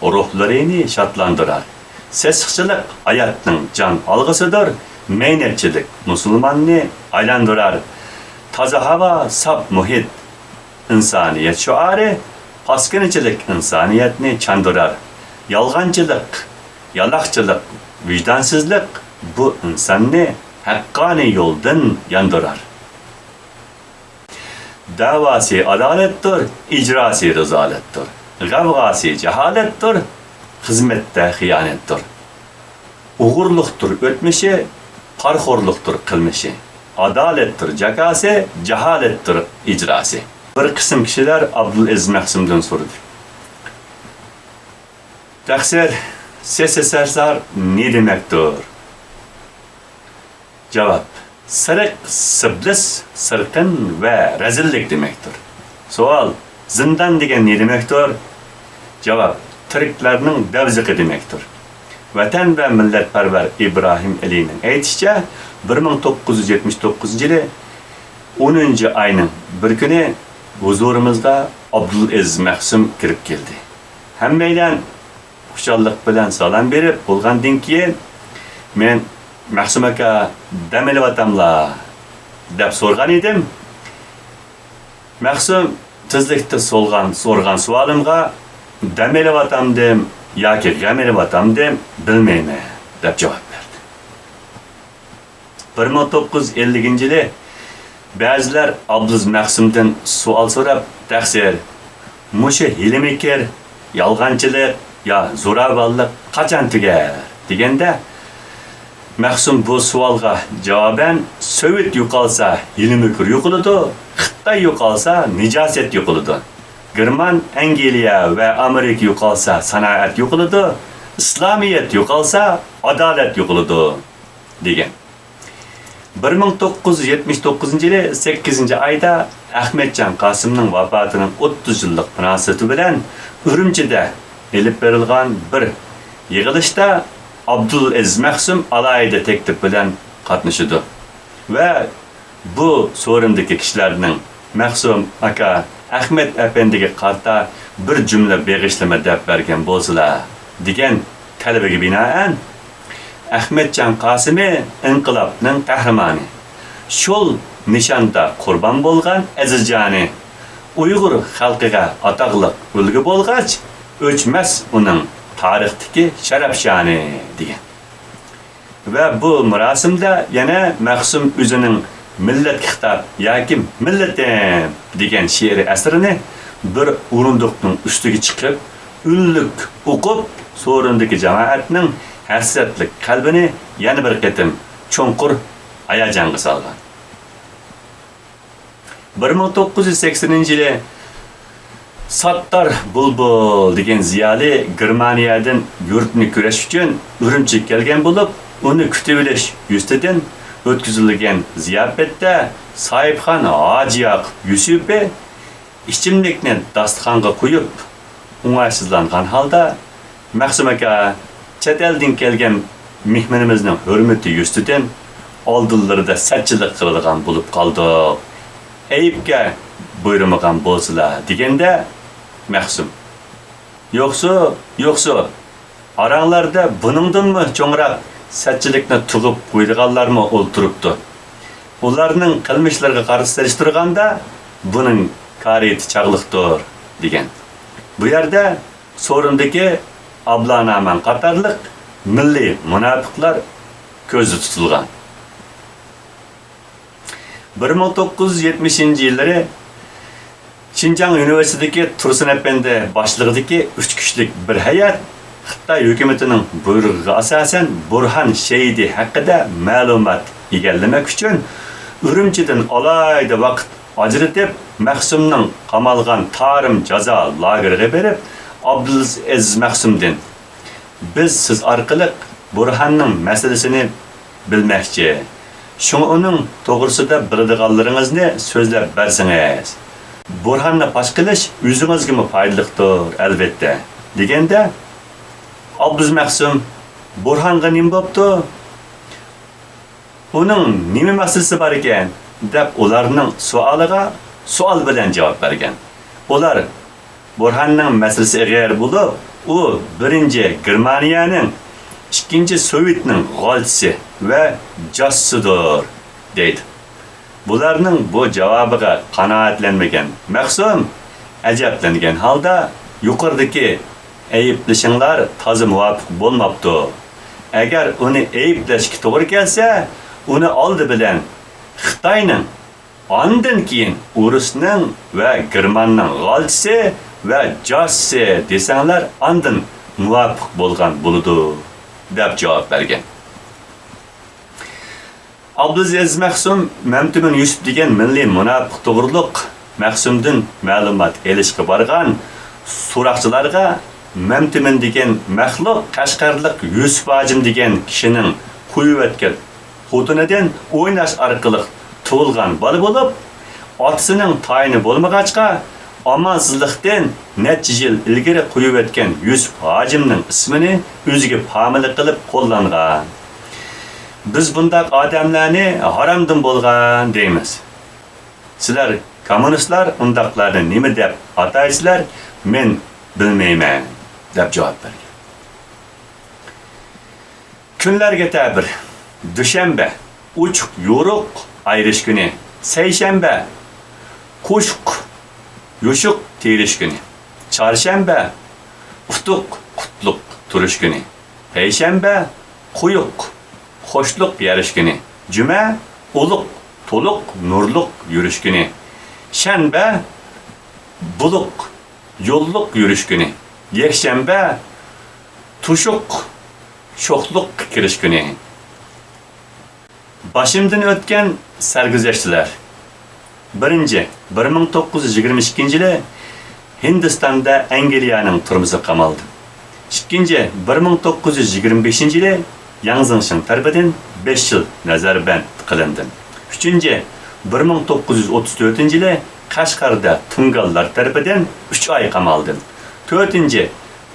روھلىرىنى شادلاندۇرار. سېسىقچىلىق ھاياتنىڭ جان ئالغۇسىدۇر، مەينەتچىلىك مۇسۇلماننى ئايلاندۇرار. تازا ھاۋا، ساپ مۇھىت، ئىنسانىيەت شوئارى، پاسكىنىچىلىك ئىنسانىيەتنى چاندۇرار. يالغانچىلىق، يالاقچىلىق، ۋىجدانسىزلىق بۇ ئىنساننى ھەققانىي يولدىن ياندۇرار. دەۋاسى ئادالەتتۇر، ئىجراسى رىزالەتتۇر، غەۋغاسى جاھالەتتۇر، خىزمەتتە خىيانەتتۇر. ئوغرىلىقتۇر ئۆتمۈشى، پارىخورلۇقتۇر قىلمىشى، ئادالەتتۇر جاكاسى، جاھالەتتۇر ئىجراسى. بىر قىسىم كىشىلەر ئابدۇلئەزىز مەخسۇمدىن سورىدى. تەقسىر، سېسىسەرسار نېمە دېمەكتۇر؟ جاۋاب، سېرىق، سىبلىس، سىرقىن ۋە رەزىللىك دېمەكتۇر. سوئال، زىندان دېگەن نېمە دېمەكتۇر؟ جاۋاب، تىرىكلەرنىڭ دەۋزىقى دېمەكتۇر. ۋەتەن ۋە مىللەتپەرۋەر ئىبراھىم ئەلىنىڭ ئېيتىشىچە، بىر مىڭ توققۇز يۈز يەتمىش توققۇزىنچى يىلى ئونىنچى ئاينىڭ بىر كۈنى ھۇزۇرىمىزغا ئابدۇلئەزىز مەخسۇم كىرىپ كەلدى. ھەممەيلەن خۇشاللىق بىلەن سالام بېرىپ بولغاندىن كېيىن، مەن، «مەخسۇم ئاكا، دەم ئېلىۋاتاملا؟» دەپ سورىغان ئىدىم. مەخسۇم تېزلىكتە سولغان، سورىغان سوئالىمغا، «دەم ئېلىۋاتامدىم ياكى غەم ئېلىۋاتامدىم، بىلمەيمەن» دەپ جاۋاب بەردى. بىر مىڭ توققۇز يۈز ئەللىكىنچى يىلى بەزىلەر ئابلىز مەخسۇمدىن سوئال سوراپ، «تەقسىر، مۇشۇ ھىيلە-مىكىر، يالغانچىلىق يا زوراۋانلىق قاچان تۈگەر؟» دېگەندە، مەخسۇم بۇ سوئالغا جاۋابەن، «سوۋېت يوقالسا، ھىيلە-مىكىر يوقىلىدۇ، خىتاي يوقالسا، نىجاسەت يوقىلىدۇ، گېرمان، ئەنگلىيە ۋە ئامېرىكا يوقالسا، سانائەت يوقىلىدۇ، ئىسلامىيەت يوقالسا، ئادالەت يوقىلىدۇ» دېگەن. بىر مىڭ توققۇز يۈز يەتمىش توققۇزىنچى يىلى سەككىزىنچى ئايدا ئەخمەتجان قاسىمنىڭ ۋاپاتىنىڭ ئوتتۇز يىللىق مۇناسىۋىتى بىلەن ئۈرۈمچىدە ئېلىپ بېرىلغان بىر يىغىلىشتا ئابدۇلئەزىز مەخسۇم ئالاھىدە تەكلىپ بىلەن قاتنىشىدۇ ۋە بۇ سورۇندىكى كىشىلەرنىڭ، «مەخسۇم ئاكا، ئەخمەت ئەپەندىگە قارىتا بىر جۈملە بېغىشلىما دەپ بەرگەن بولسىلا» دېگەن تەلىپىگە بىنائەن، ئەخمەتجان قاسىمى ئىنقىلابنىڭ قەھرىمانى، شول نىشاندا قۇربان بولغان ئەزىز جانى، ئۇيغۇر خەلقىگە ئاتاقلىق ئۈلگە بولغاچ، ئۆچمەس ئۇنىڭ تارىختىكى شەرەپ شانى، دېگەن. ۋە بۇ مۇراسىمدا يەنە مەخسۇم ئۆزىنىڭ «مىللەتكە خىتاب» ياكى «مىللىتىم» دېگەن شېئىرىي ئەسىرىنى بىر ئورۇندۇقنىڭ ئۈستىگە چىقىپ، ئۈنلۈك ئوقۇپ، سورۇندىكى جامائەتنىڭ ھەسرەتلىك قەلبىنى يەنە بىر قېتىم چوڭقۇر ھاياجانغا سالغان. بىر مىڭ توققۇز يۈز سەكسىنىنچى يىلى ساتتار بۇلبۇل دېگەن زىيالىي گېرمانىيەدىن يۇرتىنى كۆرۈش ئۈچۈن ئۈرۈمچىگە كەلگەن بولۇپ، ئۇنى كۈتۈۋېلىش يۈزىسىدىن ئۆتكۈزۈلگەن زىياپەتتە ساھىبخان ھاجى ياقۇپ يۈسۈپى ئىچىملىكنى داستىخانغا قويۇپ، ئوڭايسىزلانغان ھالدا، «مەخسۇم ئاكا، چەت ئەلدىن كەلگەن مېھمىنىمىزنىڭ ھۆرمىتى يۈزىسىدىن ئالدىلىرىدا سەتچىلىك قىلىدىغان بولۇپ قالدۇق. ئەيىبكە بۇيرۇمىغان بولسىلا» دېگەندە، مەخسۇم، «يوقسۇ، يوقسۇ، ئاراڭلاردا بۇنىڭدىنمۇ چوڭراق سەتچىلىكنى تۇغۇپ قويىدىغانلارمۇ ئولتۇرۇپتۇ. ئۇلارنىڭ قىلمىشلىرىغا قارىتا سېلىشتۇرغاندا، بۇنىڭ كارىيىتى چاغلىقتۇر» دېگەن. بۇ يەردە سورۇندىكى ئابلانامان قاتارلىق مىللىي مۇناپىقلار كۆزدە تۇتۇلغان. بىر مىڭ توققۇز يۈز يەتمىشىنچى يىللىرى شىنجاڭ ئۇنىۋېرسىتېتىدىكى تۇرسۇن ئەپەندى باشچىلىقىدىكى ئۈچ كىشىلىك بىر ھەيئەت خىتاي ھۆكۈمىتىنىڭ بۇيرۇقىغا ئاساسەن، بۇرھان شېھىتى ھەققىدە مەلۇمات ئىگىلىمەك ئۈچۈن ئۈرۈمچىدىن ئالاھىدە ۋاقىت ئاجرىتىپ، مەخسۇمنىڭ قامالغان تارىم جازا لاگېرىغا بېرىپ، ئابدۇلئەزىز مەخسۇمدىن، «بىز سىز ئارقىلىق بۇرھاننىڭ مەسىلىسىنى بىلمەكچى. شۇڭا ئۇنىڭ توغرىسىدا بىلىدىغانلىرىڭىزنى سۆزلەپ بەرسىڭىز. بۇرھاننى پاش قىلىش ئۆزىڭىزگىمۇ پايدىلىقتۇر، ئەلۋەتتە» دېگەندە، ئابدۇلئەزىز مەخسۇم، «بۇرھانغا نېمە بوپتۇ؟ ئۇنىڭ نېمە مەسىلىسى باركەن؟» دەپ ئۇلارنىڭ سوئالىغا سوئال بىلەن جاۋاب بەرگەن. ئۇلار، «بۇرھاننىڭ مەسىلىسى ئېغىر بولۇپ، ئۇ بىرىنچى گېرمانىيەنىڭ، ئىككىنچى سوۋېتنىڭ غالچىسى ۋە جاسۇسىدۇر» دەيدۇ. بۇلارنىڭ بۇ جاۋابىغا قانائەتلەنمىگەن مەخسۇم ئەجەبلەنگەن ھالدا، «يۇقىرىدىكى ئەيىبلىشىڭلار تازا مۇۋاپىق بولماپتۇ. ئەگەر ئۇنى ئەيىبلەشكە توغرا كەلسە، ئۇنى ئالدى بىلەن خىتاينىڭ، ئاندىن كېيىن ئورۇسنىڭ ۋە گېرماننىڭ غالچىسى ۋە جاسۇسى دېسەڭلار، ئاندىن مۇۋاپىق بولغان بولىدۇ» دەپ جاۋاب بەرگەن. ئابدۇلئەزىز مەخسۇم مەمتىمىن يۈسۈپ دېگەن مىللىي مۇناپىق توغرۇلۇق مەخسۇمدىن مەلۇمات ئېلىشقا بارغان سوراقچىلارغا، مەمتىمىن دېگەن مەخلۇق قەشقەرلىق يۈسۈپ ھاجىم دېگەن كىشىنىڭ قويۇۋەتكەن خوتۇنىدىن ئويناش ئارقىلىق تۇغۇلغان بالا بولۇپ، ئاتىسىنىڭ تايىنى بولمىغاچقا، ئامالسىزلىقتىن نەچچە يىل ئىلگىرى قويۇۋەتكەن يۈسۈپ ھاجىمنىڭ ئىسمىنى ئۆزىگە فامىلە قىلىپ قوللانغان. بىز بۇنداق ئادەملەرنى ھارامدىن بولغان دەيمىز. سىلەر، كوممۇنىستلار، ئۇنداقلارنى نېمە دەپ ئاتايسىلەر؟ مەن بىلمەيمەن، دەپ جاۋاب بەرگەن. كۈنلەرگە تەبىر. دۈشەنبە، ئوچۇق يورۇق ئايرىش كۈنى. سەيشەنبە، قوشۇق يوشۇق تېرىش كۈنى. چارشەنبە، ئۇتۇق قۇتلۇق تۇرۇش كۈنى. پەيشەنبە، قويۇق خوشلۇق يېرىش كۈنى. جۈمە، ئۇلۇق تولۇق نۇرلۇق يۈرۈش كۈنى. شەنبە، بۇلۇق يوللۇق يۈرۈش كۈنى. يەكشەنبە، تۇشۇق شوخلۇق كىرىش كۈنى. باشىمدىن ئۆتكەن سەرگۈزەشتلەر. بىرىنچى، بىر مىڭ توققۇز يۈز يىگىرمە ئىككىنچى يىلى ھىندىستاندا ئەنگلىيەنىڭ تۈرمىسىگە قامالدىم. ئىككىنچى، بىر مىڭ توققۇز يۈز يىگىرمە بېشىنچى يىلى ياڭ زېڭشىڭ تەرىپىدىن بەش يىل نەزەربەند قىلىندىم. ئۈچىنچى، بىر مىڭ توققۇز يۈز ئوتتۇز تۆتىنچى يىلى قەشقەردە تۇڭگانلار تەرىپىدىن ئۈچ ئاي قامالدىم. تۆتىنچى،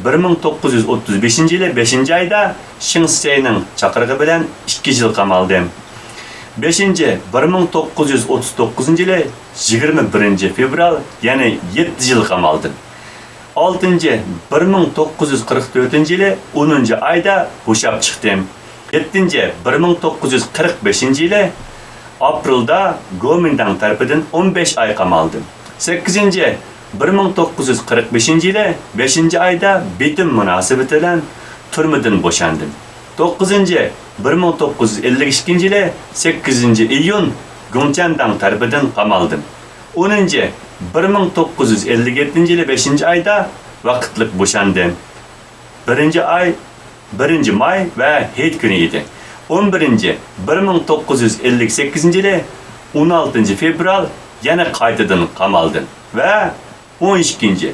بىر مىڭ توققۇز يۈز ئوتتۇز بەشىنچى يىلى بەشىنچى ئايدا شېڭ شىسەينىڭ چاقىرىقى بىلەن ئىككى يىل قامالدىم. بەشىنچى، بىر مىڭ توققۇز يۈز ئوتتۇز توققۇزىنچى يىلى يىگىرمە بىرىنچى فېۋرال يەنە يەتتە يىل قامالدىم. ئالتىنچى، بىر مىڭ توققۇز يۈز قىرىق تۆتىنچى يىلى ئونىنچى ئايدا بوشاپ چىقتىم. يەتتىنچى، بىر مىڭ توققۇز يۈز قىرىق بەشىنچى يىلى ئاپرېلدا گومىنداڭ تەرىپىدىن ئون بەش ئاي قامالدىم. سەككىزىنچى، بىر مىڭ توققۇز يۈز قىرىق بەشىنچى يىلى بەشىنچى ئايدا بېتىم مۇناسىۋىتى بىلەن تۈرمىدىن بوشاندىم. توققۇزىنچى، بىر مىڭ توققۇز يۈز ئەللىك ئىككىنچى يىلى سەككىزىنچى ئىيۇن گۇڭچەنداڭ تەرىپىدىن قامالدىم. ئونىنچى، بىر مىڭ توققۇز يۈز ئەللىك يەتتىنچى يىلى بەشىنچى ئايدا ۋاقىتلىق بوشاندىم. بىرىنچى ئاي، بىرىنچى ماي ۋە ھېيت كۈنى ئىدى. ئون بىرىنچى، بىر مىڭ توققۇز يۈز ئەللىك سەككىزىنچى يىلى ئون ئالتىنچى فېۋرال يەنە قايتىدىن قامالدىم ۋە ئون ئىككىنچى،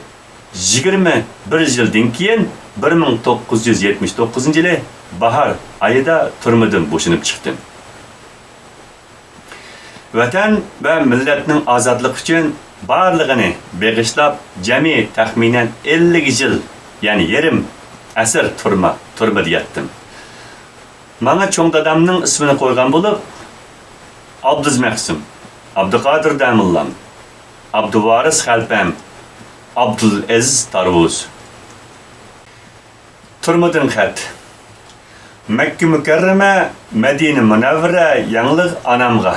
يىگىرمە بىر يىلدىن كېيىن، بىر مىڭ توققۇز يۈز يەتمىش توققۇزىنچى يىلى باھار ئايىدا تۈرمىدىن بوشىنىپ چىقتىم. ۋەتەن ۋە مىللەتنىڭ ئازادلىقى ئۈچۈن بارلىقىنى بېغىشلاپ، جەمئىي تەخمىنەن ئەللىك يىل، يەنى يېرىم ئەسىر تۈرمە، تۈرمىدە ياتتىم. ماڭا چوڭ دادامنىڭ ئىسمىنى قويغان بولۇپ، ئابدۇز مەخسۇم، ئابدۇقادىر دەموللام، ئابدۇۋارىس خەلپەم، ئابدۇلئەزىز تارۋۇز. تۈرمىدىن خەت. مەككە مۇكەررەمە، مەدىنە مۇنەۋۋەرە ياڭلىق ئانامغا.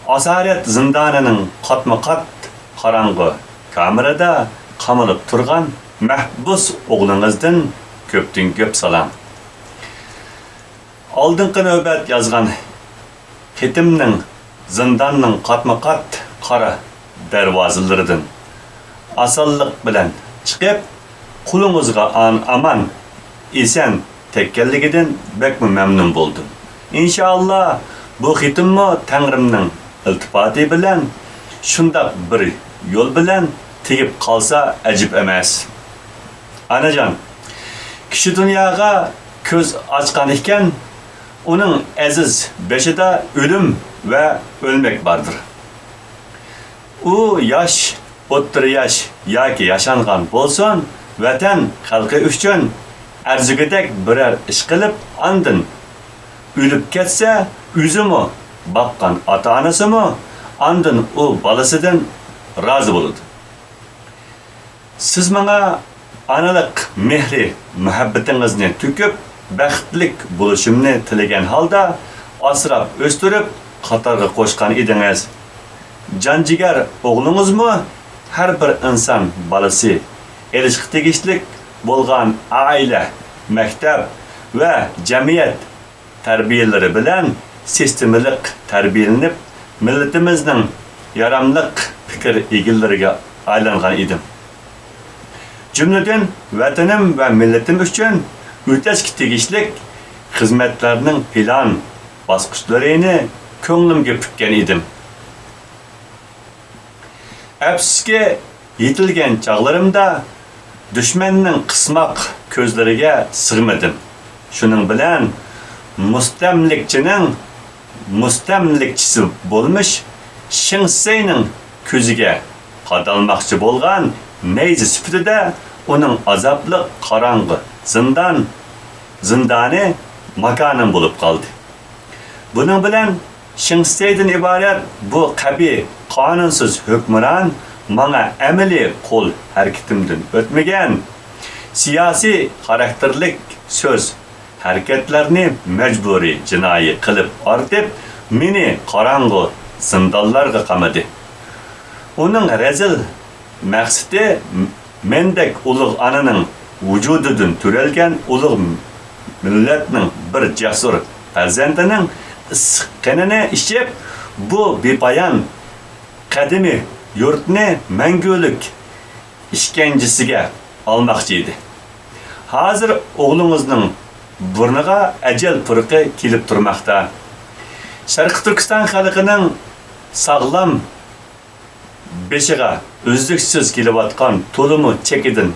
ئاسارەت زىندانىنىڭ قاتمۇ قات قاراڭغۇ كامېرىدا قامىلىپ تۇرغان مەھبۇس ئوغلىڭىزدىن كۆپتىن كۆپ سالام. ئالدىنقى نۆۋەت يازغان خېتىمنىڭ زىنداننىڭ قاتمۇ قات قارا دەرۋازىلىرىدىن ئاسانلىق بىلەن چىقىپ، قولىڭىزغا ئان-، ئامان، ئېسەن تەگكەنلىكىدىن بەكمۇ مەمنۇن بولدۇم. ئىنشائاللا، بۇ خېتىممۇ تەڭرىمنىڭ ئىلتىپاتى بىلەن شۇنداق بىر يول بىلەن تېگىپ قالسا ئەجەب ئەمەس. ئانىجان، كىشى دۇنياغا كۆز ئاچقان ئىكەن، ئۇنىڭ ئەزىز بېشىدا ئۆلۈم ۋە ئۆلمەك باردۇر. ئۇ ياش، ئوتتۇرا ياش ياكى ياشانغان بولسۇن، ۋەتەن خەلقى ئۈچۈن ئەرزىگۈدەك بىرەر ئىش قىلىپ، ئاندىن ئۆلۈپ كەتسە، ئۆزىمۇ، باققان ئاتا-ئانىسىمۇ ئاندىن ئۇ بالىسىدىن رازى بولىدۇ. سىز ماڭا ئانىلىق مېھرى، مۇھەببىتىڭىزنى تۆكۈپ، بەختلىك بولۇشۇمنى تىلىگەن ھالدا ئاسراپ ئۆستۈرۈپ، قاتارغا قوشقان ئىدىڭىز. جان-جىگەر ئوغلىڭىزمۇ ھەر بىر ئىنسان بالىسى، ئېلىشقا تېگىشلىك بولغان ئائىلە، مەكتەپ ۋە جەمئىيەت تەربىيەلىرى بىلەن سىستېمىلىق تەربىيەلىنىپ، مىللىتىمىزنىڭ ياراملىق پىكىر ئىگىلىرىگە ئايلانغان ئىدىم. جۈملىدىن، ۋەتىنىم ۋە مىللىتىم ئۈچۈن ئۆتەشكە تېگىشلىك خىزمەتلەرنىڭ پىلان باسقۇچلىرىنى كۆڭلۈمگە پۈككەن ئىدىم. ئەپسۇسكى، يېتىلگەن چاغلىرىمدا دۈشمەننىڭ قىسماق كۆزلىرىگە سىغمىدىم. شۇنىڭ بىلەن مۇستەملىكىچىنىڭ مۇستەملىكىچىسى بولمىش شېڭ شىسەينىڭ كۆزىگە قادالماقچى بولغان نەيزە سۈپىتىدە ئۇنىڭ ئازابلىق قاراڭغۇ زىندان، زىندانى ماكانىم بولۇپ قالدى. بۇنىڭ بىلەن شېڭ شىسەيدىن ئىبارەت بۇ قەبىھ، قانۇنسىز ھۆكۈمران ماڭا ئەمەلىي قول ھەرىكىتىمدىن ئۆتمىگەن، سىياسىي خاراكتېرلىك سۆز، ھەرىكەتلەرنى مەجبۇرىي جىنايى قىلىپ ئارتىپ، مېنى قاراڭغۇ زىندانلارغا قامىدى. ئۇنىڭ رەزىل مەقسىتى مەندەك ئۇلۇغ ئانىنىڭ ۋۇجۇدىدىن تۆرەلگەن ئۇلۇغ مىللەتنىڭ بىر جەسۇر پەرزەنتىنىڭ ئىسسىق قېنىنى ئىچىپ، بۇ بىپايان قەدىمىي يۇرتنى مەڭگۈلۈك ئىشكەنجىسىگە ئالماقچى ئىدى. ھازىر ئوغلىڭىزنىڭ بۇرنىغا ئەجەل پۇرىقى كېلىپ تۇرماقتا. شەرقىي تۈركىستان خەلقىنىڭ ساغلام بېشىغا ئۈزلۈكسىز كېلىۋاتقان، تولىمۇ چېكىدىن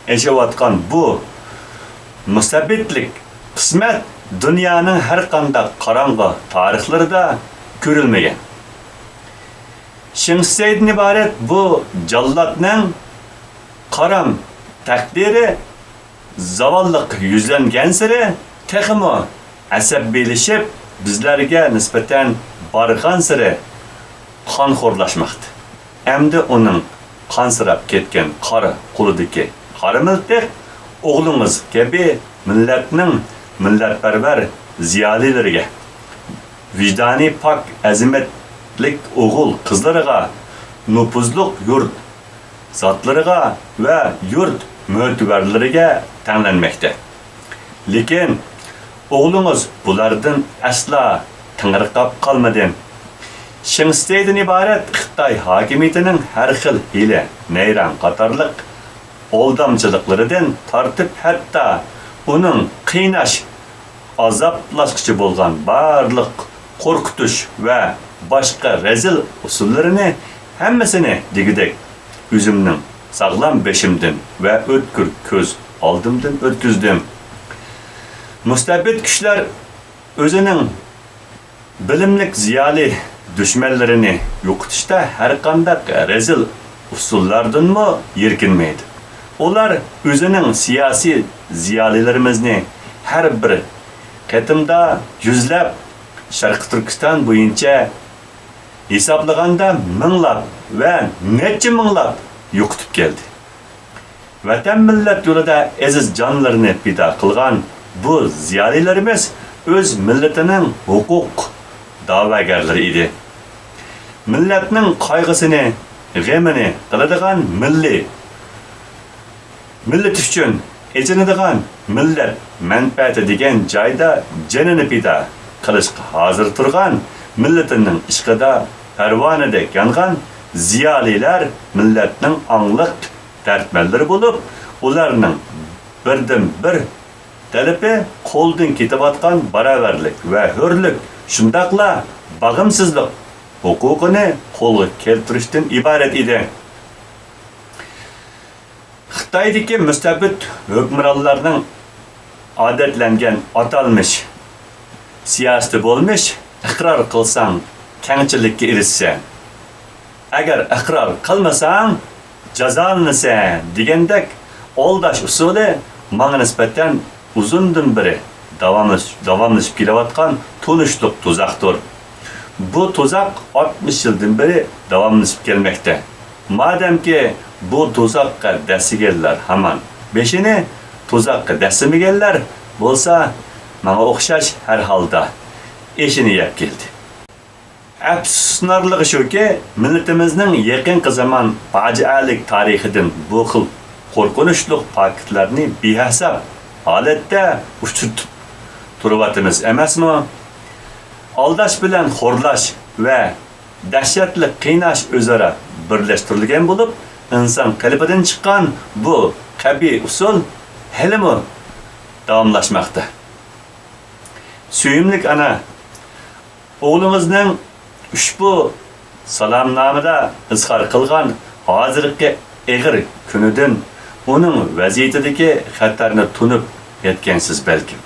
ئېشىۋاتقان بۇ مۇستەبىتلىك قىسمەت دۇنيانىڭ ھەر قانداق قاراڭغۇ تارىخلىرىدا كۆرۈلمىگەن. شېڭ شىسەيدىن ئىبارەت بۇ جاللاتنىڭ قارام تەقدىرى زاۋاللىققا يۈزلەنگەنسېرى تېخىمۇ ئەسەبىيلىشىپ، بىزلەرگە نىسبەتەن بارغانسېرى قانخورلاشماقتا. ئەمدى ئۇنىڭ قانسىراپ كەتكەن قارا قولىدىكى قارا مىلتىق ئوغلىڭىز كەبى مىللەتنىڭ مىللەتپەرۋەر زىيالىيلىرىگە، ۋىجدانى پاك، ئەزىمەتلىك ئوغۇل قىزلىرىغا، نوپۇزلۇق يۇرت زاتلىرىغا ۋە يۇرت مۆتىۋەرلىرىگە تەڭلەنمەكتە. لېكىن ئوغلىڭىز بۇلاردىن ئەسلا تېڭىرقاپ قالمىدى. شېڭ شىسەيدىن ئىبارەت خىتاي ھاكىمىيىتىنىڭ ھەر خىل ھىيلە، نەيرەڭ قاتارلىق ئالدامچىلىقلىرىدىن تارتىپ، ھەتتا ئۇنىڭ قىيناش، ئازابلاشقۇچى بولغان بارلىق قورقۇتۇش ۋە باشقا رەزىل ئۇسۇللىرىنى ھەممىسىنى دېگۈدەك ئۆزۈمنىڭ ساغلام بېشىمدىن ۋە ئۆتكۈر كۆز ئالدىمدىن ئۆتكۈزدۈم. مۇستەبىت كۈچلەر ئۆزىنىڭ بىلىملىك زىيالىي دۈشمەنلىرىنى يوقىتىشتا ھەرقانداق رەزىل ئۇسۇللاردىنمۇ يېركىنمەيدۇ. ئۇلار ئۆزىنىڭ سىياسىي زىيالىيلىرىمىزنى ھەر بىر قېتىمدا يۈزلەپ، شەرقىي تۈركىستان بويىچە ھېسابلىغاندا مىڭلاپ ۋە نەچچە مىڭلاپ يوقىتىپ كەلدى. ۋەتەن، مىللەت يولىدا ئەزىز جانلىرىنى پىدا قىلغان بۇ زىيالىيلىرىمىز ئۆز مىللىتىنىڭ ھوقۇق دەۋاگەرلىرى ئىدى. مىللەتنىڭ قايغۇسىنى، غېمىنى قىلىدىغان، مىللىي، مىللىتى ئۈچۈن ئېچىنىدىغان، مىللەت مەنپەئەتى دېگەن جايدا جېنىنى پىدا قىلىشقا ھازىر تۇرغان، مىللىتىنىڭ ئىشقىدا پەرۋانىدەك يانغان زىيالىيلار مىللەتنىڭ ئاڭلىق دەردمەنلىرى بولۇپ، ئۇلارنىڭ بىردىنبىر تەلىپى قولدىن كېتىۋاتقان باراۋەرلىك ۋە ھۆرلۈك، شۇنداقلا باغىمسىزلىق ھوقۇقىنى قولغا كەلتۈرۈشتىن ئىبارەت ئىدى. خىتايدىكى مۇستەبىت ھۆكۈمرانلارنىڭ ئادەتلەنگەن ئاتالمىش سىياسىتى بولمىش، «ئىقرار قىلساڭ، كەڭچىلىككە ئېرىشىسەن، ئەگەر ئىقرار قىلمىساڭ، جازالىنىسەن» دېگەندەك ئالداش ئۇسۇلى ماڭا نىسبەتەن ئۇزۇندىن بېرى داۋاملىش-، داۋاملىشىپ كېلىۋاتقان تونۇشلۇق تۇزاقتۇر. بۇ تۇزاق ئاتمىش يىلدىن بېرى داۋاملىشىپ كەلمەكتە. مادەمكى بۇ تۇزاققا دەسسىگەنلەر ھامان بېشىنى، تۇزاققا دەسسىمىگەنلەر بولسا ماڭا ئوخشاش ھەر ھالدا ئېشىنى يەپ كەلدى. ئەپسۇسلىنارلىقى شۇكى، مىللىتىمىزنىڭ يېقىنقى زامان پاجىئەلىك تارىخىدىن بۇ خىل قورقۇنچلۇق پاكىتلارنى بىھېساب ھالەتتە ئۇچرىتىپ تۇرۇۋاتىمىز ئەمەسمۇ؟ ئالداش بىلەن خورلاش ۋە دەھشەتلىك قىيناش ئۆزئارا بىرلەشتۈرۈلگەن بولۇپ، ئىنسان قېلىپىدىن چىققان بۇ قەبىھ ئۇسۇل ھېلىمۇ داۋاملاشماقتا. سۆيۈملۈك ئانا، ئوغلىڭىزنىڭ ئۇشبۇ سالامنامىدا ئىزھار قىلغان ھازىرقى ئېغىر كۈنىدىن، ئۇنىڭ ۋەزىيىتىدىكى خەتەرنى تونۇپ يەتكەنسىز بەلكىم.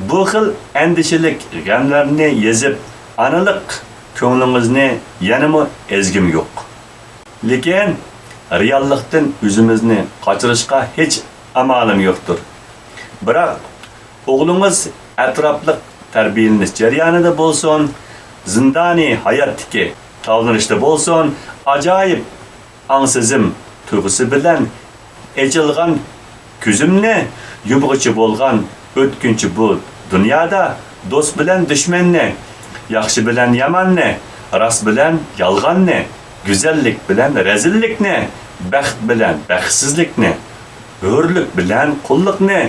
بۇ خىل ئەندىشىلىك غەملەرنى يېزىپ، ئانىلىق كۆڭلىڭىزنى يەنىمۇ ئەزگۈم يوق. لېكىن رېئاللىقتىن ئۆزىمىزنى قاچۇرۇشقا ھېچ ئامالىم يوقتۇر. بىراق، ئوغلىڭىز ئەتراپلىق تەربىيەلىنىش جەريانىدا بولسۇن، زىندانىي ھاياتتىكى تاۋلىنىشتا بولسۇن، ئاجايىپ ئاڭ-سېزىم تۇيغۇسى بىلەن ئېچىلغان كۆزۈمنى يۇمغۇچە بولغان ئۆتكۈنچى بۇ دۇنيادا دوست بىلەن دۈشمەننى، ياخشى بىلەن ياماننى، راست بىلەن يالغاننى، گۈزەللىك بىلەن رەزىللىكنى، بەخت بىلەن بەختسىزلىكنى، ھۆرلۈك بىلەن قۇللۇقنى،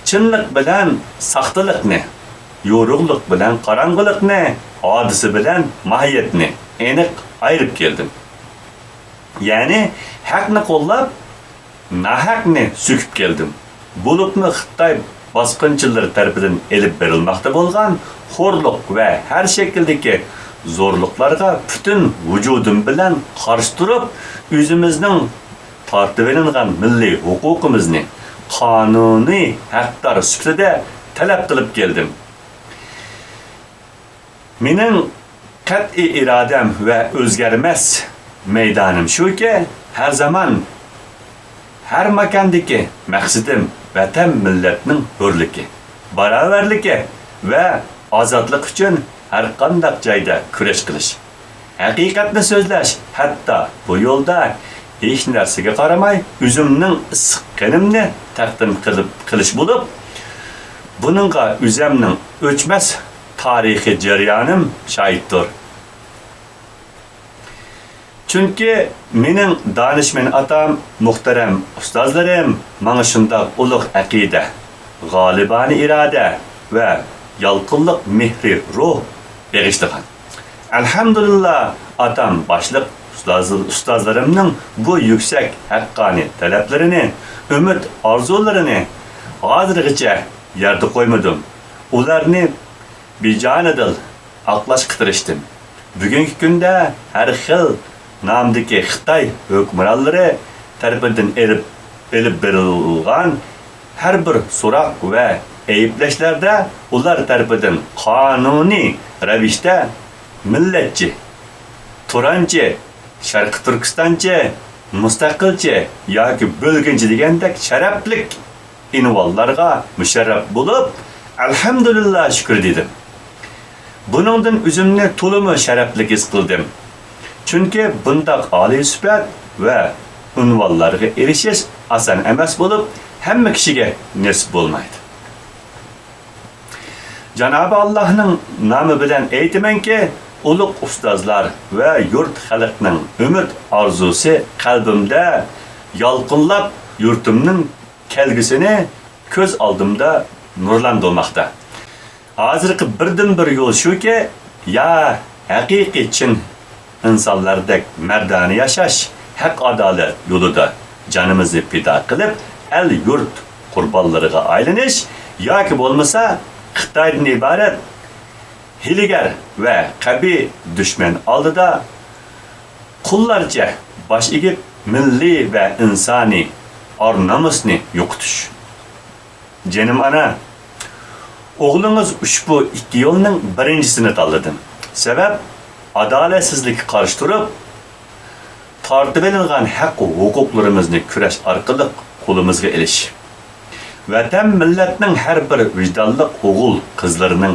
چىنلىق بىلەن ساختىلىقنى، يورۇقلۇق بىلەن قاراڭغۇلۇقنى، ھادىسە بىلەن ماھىيەتنى ئېنىق ئايرىپ كەلدىم. يەنى ھەقنى قوللاپ، ناھەقنى سۆكۈپ كەلدىم. بولۇپمۇ خىتاي باسقۇنچىلىرى تەرىپىدىن ئېلىپ بېرىلماقتا بولغان خورلۇق ۋە ھەر شەكىلدىكى زورلۇقلارغا پۈتۈن ۋۇجۇدۇم بىلەن قارشى تۇرۇپ، ئۆزىمىزنىڭ تارتىۋېلىنغان مىللىي ھوقۇقىمىزنى قانۇنىي ھەقدار سۈپىتىدە تەلەپ قىلىپ كەلدىم. مېنىڭ قەتئىي ئىرادەم ۋە ئۆزگەرمەس مەيدانىم شۇكى، ھەر زامان، ھەر ماكاندىكى مەقسىتىم ۋەتەن مىللەتنىڭ ھۆرلۈكى، باراۋەرلىكى ۋە ئازادلىقى ئۈچۈن ھەرقانداق جايدا كۈرەش قىلىش، ھەقىقەتنى سۆزلەش، ھەتتا بۇ يولدا ھېچ نەرسىگە قارىماي ئۆزۈمنىڭ ئىسسىق قېنىمنى تەقدىم قىلىپ، قىلىش بولۇپ، بۇنىڭغا ئۆزەمنىڭ ئۆچمەس تارىخىي جەريانىم شاھىتتۇر. چۈنكى مېنىڭ دانىشمەن ئاتام، مۇھتەرەم ئۇستازلىرىم ماڭا شۇنداق ئۇلۇغ ئەقىدە، غالىبانە ئىرادە ۋە يالقۇنلۇق مېھرى روھ بېغىشلىغان. ئەلھەمدۇلىللا، ئاتام باشلىق ئۇستاز-، ئۇستازلىرىمنىڭ بۇ يۈكسەك ھەققانىي تەلەپلىرىنى، ئۈمىد ئارزۇلىرىنى ھازىرغىچە يەردە قويمىدىم. ئۇلارنى بىجانىدىل ئاقلاشقا تىرىشتىم. بۈگۈنكى كۈندە ھەر خىل نامدىكى خىتاي ھۆكۈمرانلىرى تەرىپىدىن ئېلىپ، ئېلىپ بېرىلغان ھەر بىر سوراق ۋە ئەيىبلەشلەردە ئۇلار تەرىپىدىن قانۇنىي رەۋىشتە مىللەتچى، تۇرانچى، شەرقىي تۈركىستانچى، مۇستەقىلچى ياكى بۆلگۈنچى دېگەندەك شەرەپلىك ئۇنۋانلارغا مۇشەررەپ بولۇپ، ئەلھەمدۇلىللا شۈكۈر دېدىم. بۇنىڭدىن ئۆزۈمنى تولىمۇ شەرەپلىك ھېس قىلدىم. چۈنكى بۇنداق ئالىي سۈپەت ۋە ئۇنۋانلارغا ئېرىشىش ئاسان ئەمەس بولۇپ، ھەممە كىشىگە نېسىپ بولمايدۇ. جانابى ئاللاھنىڭ نامى بىلەن ئېيتىمەنكى، ئۇلۇغ ئۇستازلار ۋە يۇرت خەلقنىڭ ئۈمىد ئارزۇسى قەلبىمدە يالقۇنلاپ، يۇرتۇمنىڭ كەلگۈسىنى كۆز ئالدىمدا نۇرلاندۇرماقتا. ھازىرقى بىردىنبىر يول شۇكى، يا ھەقىقىي چىن ئىنسانلاردەك مەردانە ياشاش، ھەق-ئادالەت يولىدا جانىمىزنى پىدا قىلىپ، ئەل-يۇرت قۇربانلىرىغا ئايلىنىش ياكى بولمىسا خىتايدىن ئىبارەت ھىيلىگەر ۋە قەبىھ دۈشمەن ئالدىدا قۇللارچە باش ئېگىپ، مىللىي ۋە ئىنسانىي ئار-نومۇسنى يوقىتىش. جېنىم ئانا، ئوغلىڭىز ئۇشبۇ ئىككى يولنىڭ بىرىنچىسىنى تاللىدىم. سەۋەب، ئادالەتسىزلىككە قارشى تۇرۇپ، تارتىۋېلىنغان ھەق-ھوقۇقلىرىمىزنى كۈرەش ئارقىلىق قولىمىزغا ئېلىش. ۋەتەن مىللەتنىڭ ھەر بىر ۋىجدانلىق ئوغۇل-قىزلىرىنىڭ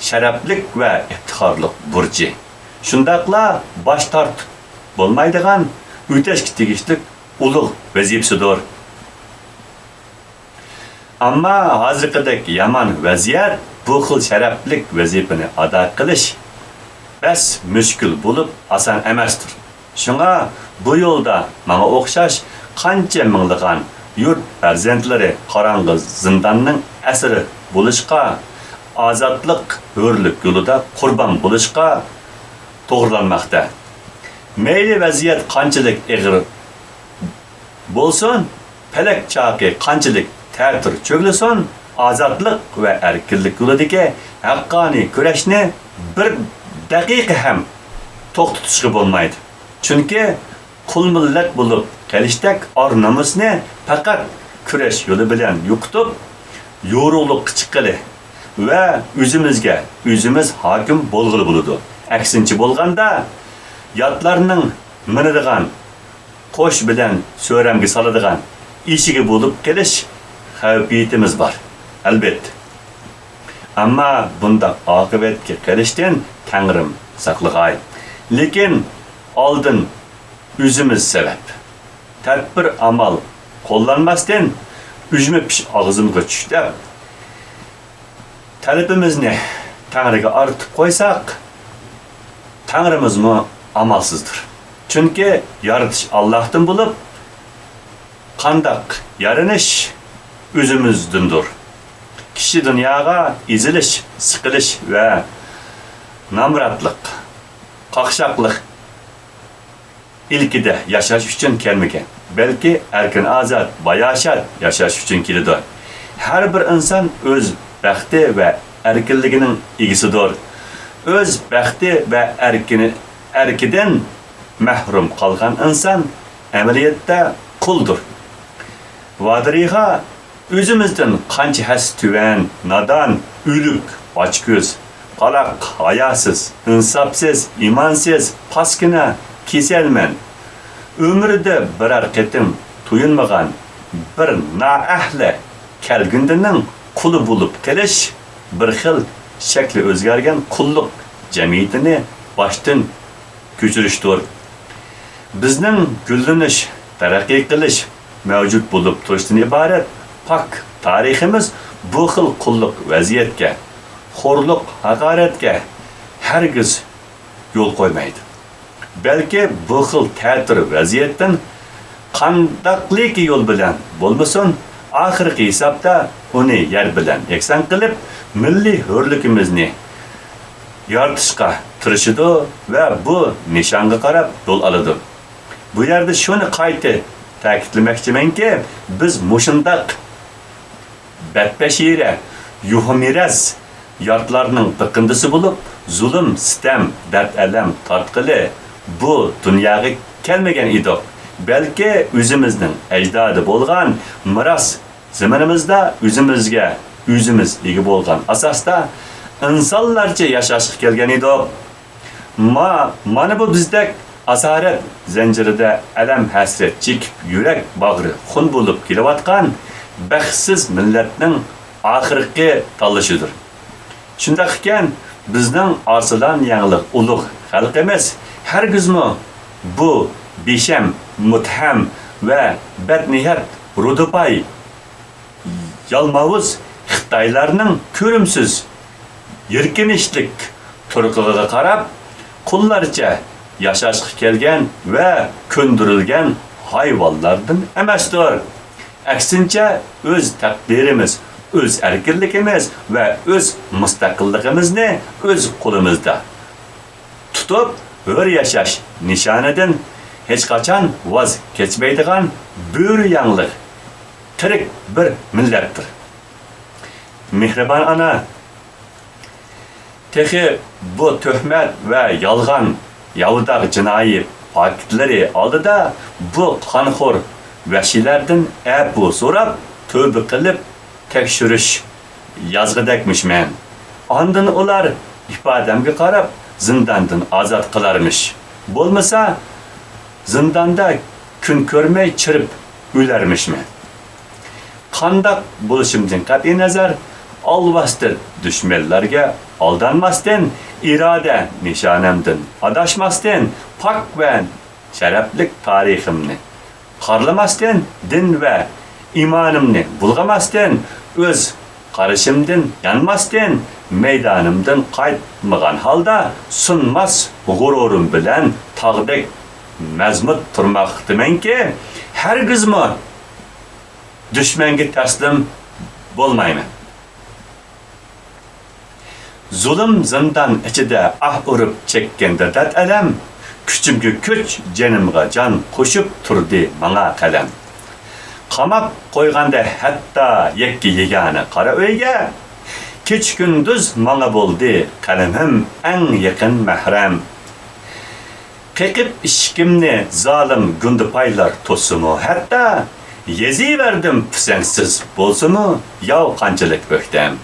شەرەپلىك ۋە ئىپتىخارلىق بۇرچى. شۇنداقلا باش تارتىپ بولمايدىغان، ئۆتەشكە تېگىشلىك ئۇلۇغ ۋەزىپىسىدۇر. ئەمما ھازىرقىدەك يامان ۋەزىيەت بۇ خىل شەرەپلىك ۋەزىپىنى ئادا قىلىش بەس مۈشكۈل بولۇپ ئاسان ئەمەستۇر. شۇڭا بۇ يولدا ماڭا ئوخشاش قانچە مىڭلىغان يۇرت پەرزەنتلىرى قاراڭغۇ زىنداننىڭ ئەسىرى بولۇشقا، ئازادلىق، ھۆرلۈك يولىدا قۇربان بولۇشقا توغرىلانماقتا. مەيلى ۋەزىيەت قانچىلىك ئېغىر بولسۇن، پەلەك چاقى قانچىلىك تەتۈر چۆگلىسۇن، ئازادلىق ۋە ئەركىنلىك يولىدىكى ھەققانىي كۈرەشنى بىر دەقىقە ھەم توختىتىشقا بولمايدۇ. چۈنكى قۇل مىللەت بولۇپ قېلىشتەك ئار-نومۇسنى پەقەت كۈرەش يولى بىلەن يوقىتىپ، يورۇقلۇققا چىققىلى ۋە ئۆزىمىزگە ئۆزىمىز ھاكىم بولغىلى بولىدۇ. ئەكسىنچە بولغاندا، ياتلارنىڭ مىنىدىغان قوش بىلەن سۆرەمگە سالىدىغان ئېشىگە بولۇپ قېلىش خەۋپىيىتىمىز بار، ئەلۋەتتە. ئەمما بۇنداق ئاقىۋەتكە قېلىشتىن تەڭرىم ساقلىغاي. لېكىن ئالدىن ئۆزىمىز سەۋەب. تەدبىر ئامال قوللانماستىن، ئۈجمە پىش ئاغزىمغا چۈش دەپ، تەلىپىمىزنى تەڭرىگە ئارتىپ قويساق، تەڭرىمىزمۇ ئامالسىزدۇر. چۈنكى يارىتىش ئاللاھتىن بولۇپ، قانداق يارىنىش ئۆزىمىزدىندۇر. كىشى دۇنياغا ئېزىلىش، سىقىلىش ۋە نامراتلىق، قاقشاقلىق ئىلكىدە ياشاش ئۈچۈن كەلمىگەن، بەلكى ئەركىن-ئازاد، باياشات ياشاش ئۈچۈن كېلىدۇ. ھەر بىر ئىنسان ئۆز بەختى ۋە ئەركىنلىكىنىڭ ئىگىسىدۇر. ئۆز بەختى ۋە ئەركىنى، ئەركىدىن مەھرۇم قالغان ئىنسان ئەمەلىيەتتە قۇلدۇر. ۋادىرىغا ئۆزىمىزدىن قانچە ھەسسە تۆۋەن، نادان، ئۆلۈك، ئاچكۆز، قالاق، ھاياسىز، ئىنساپسىز، ئىمانسىز، پاسكىنا، كېسەلمەن، ئۆمرىدە بىرەر قېتىم تويۇنمىغان بىر نائەھلى كەلكۈندىنىڭ قۇلى بولۇپ قېلىش بىر خىل شەكلى ئۆزگەرگەن قۇللۇق جەمئىيىتىنى باشتىن كۆچۈرۈشتۇر. بىزنىڭ گۈللىنىش، تەرەققىي قىلىش، مەۋجۇت بولۇپ تۇرۇشتىن ئىبارەت پاك تارىخىمىز بۇ خىل قۇللۇق ۋەزىيەتكە، خورلۇق، ھاقارەتكە ھەرگىز يول قويمايدۇ. بەلكى بۇ خىل تەتۈر ۋەزىيەتتىن قانداقلىكى يول بىلەن بولمىسۇن، ئاخىرقى ھېسابتا ئۇنى يەر بىلەن يەكسان قىلىپ، مىللىي ھۆرلۈكىمىزنى يارىتىشقا تىرىشىدۇ ۋە بۇ نىشانغا قاراپ يول ئالىدۇ. بۇ يەردە شۇنى قايتا تەكىتلىمەكچىمەنكى، بىز مۇشۇنداق بەتبەشىرە، يۇھۇمىرەز ياتلارنىڭ بېقىندىسى بولۇپ، زۇلۇم، سىتەم، دەرد-ئەلەم تارتقىلى بۇ دۇنياغا كەلمىگەن ئىدۇق. بەلكى ئۆزىمىزنىڭ ئەجدادى بولغان مىراس زېمىنىمىزدا ئۆزىمىزگە ئۆزىمىز ئىگە بولغان ئاساستا ئىنسانلارچە ياشاشقا كەلگەن ئىدۇق. ما-، مانا بۇ بىزدەك ئاسارەت زەنجىرىدە ئەلەم-ھەسرەت چېكىپ، يۈرەك باغرى خۇن بولۇپ كېلىۋاتقان بەختسىز مىللەتنىڭ ئاخىرقى تاللىشىدۇر. شۇنداق ئىكەن، بىزنىڭ ئارسلان يەڭلىق ئۇلۇغ خەلقىمىز ھەرگىزمۇ بۇ بىشەم، مۇتتەھەم ۋە بەتنىيەت، رۇدۇپاي، يالماۋۇز خىتايلارنىڭ كۆرۈمسىز، يىركىنچلىك تۇرقىغا قاراپ، قۇللارچە ياشاشقا كەلگەن ۋە كۆندۈرۈلگەن ھايۋانلاردىن ئەمەستۇر. ئەكسىنچە، ئۆز تەقدىرىمىز، ئۆز ئەركىنلىكىمىز ۋە ئۆز مۇستەقىللىقىمىزنى ئۆز قولىمىزدا تۇتۇپ، ھۆر ياشاش نىشانىدىن ھېچقاچان ۋاز كەچمەيدىغان بۆرە يەڭلىق تىرىك بىر مىللەتتۇر. مېھرىبان ئانا، تېخى بۇ تۆھمەت ۋە يالغان ياۋىداغ جىنايى پاكىتلىرى ئالدىدا بۇ قانخور ۋەھشىيلەردىن ئەپۇ سوراپ، تۆۋبە قىلىپ، تەكشۈرۈش يازغۇدەكمىشمەن. ئاندىن ئۇلار ئىپادەمگە قاراپ زىنداندىن ئازاد قىلارمىش. بولمىسا، زىنداندا كۈن كۆرمەي چىرىپ ئۆلەرمىشمەن. قانداق بولۇشۇمدىن قەتئىينەزەر، ئالۋاستى دۈشمەنلەرگە ئالدانماستىن، ئىرادە نىشانەمدىن ئاداشماستىن، پاك ۋە شەرەپلىك تارىخىمنى قارلىماستىن، دىن ۋە ئىمانىمنى بۇلغىماستىن، ئۆز قارىشىمدىن يانماستىن، مەيدانىمدىن قايتمىغان ھالدا سۇنماس غۇرۇرۇم بىلەن تاغدەك مەزمۇت تۇرماقتىمەنكى، ھەرگىزمۇ دۈشمەنگە تەسلىم بولمايمەن. زۇلۇم زىندان ئىچىدە ئاھ ئۇرۇپ چەككەندە دەرد-ئەلەم، كۈچۈمگە كۈچ، جېنىمغا جان قوشۇپ تۇردى ماڭا قەلەم. قاماپ قويغاندا ھەتتا يەككە يېگانە قارا ئۆيگە، كېچە-كۈندۈز ماڭا بولدى قەلىمىم ئەڭ يېقىن مەھرەم. قېقىپ ئىشىكىمنى زالىم گۇندىپايلار توسسىمۇ، ھەتتا يېزىۋەردىم پىسەنتسىز بولسىمۇ، ياۋ قانچىلىك ئۆكتەم.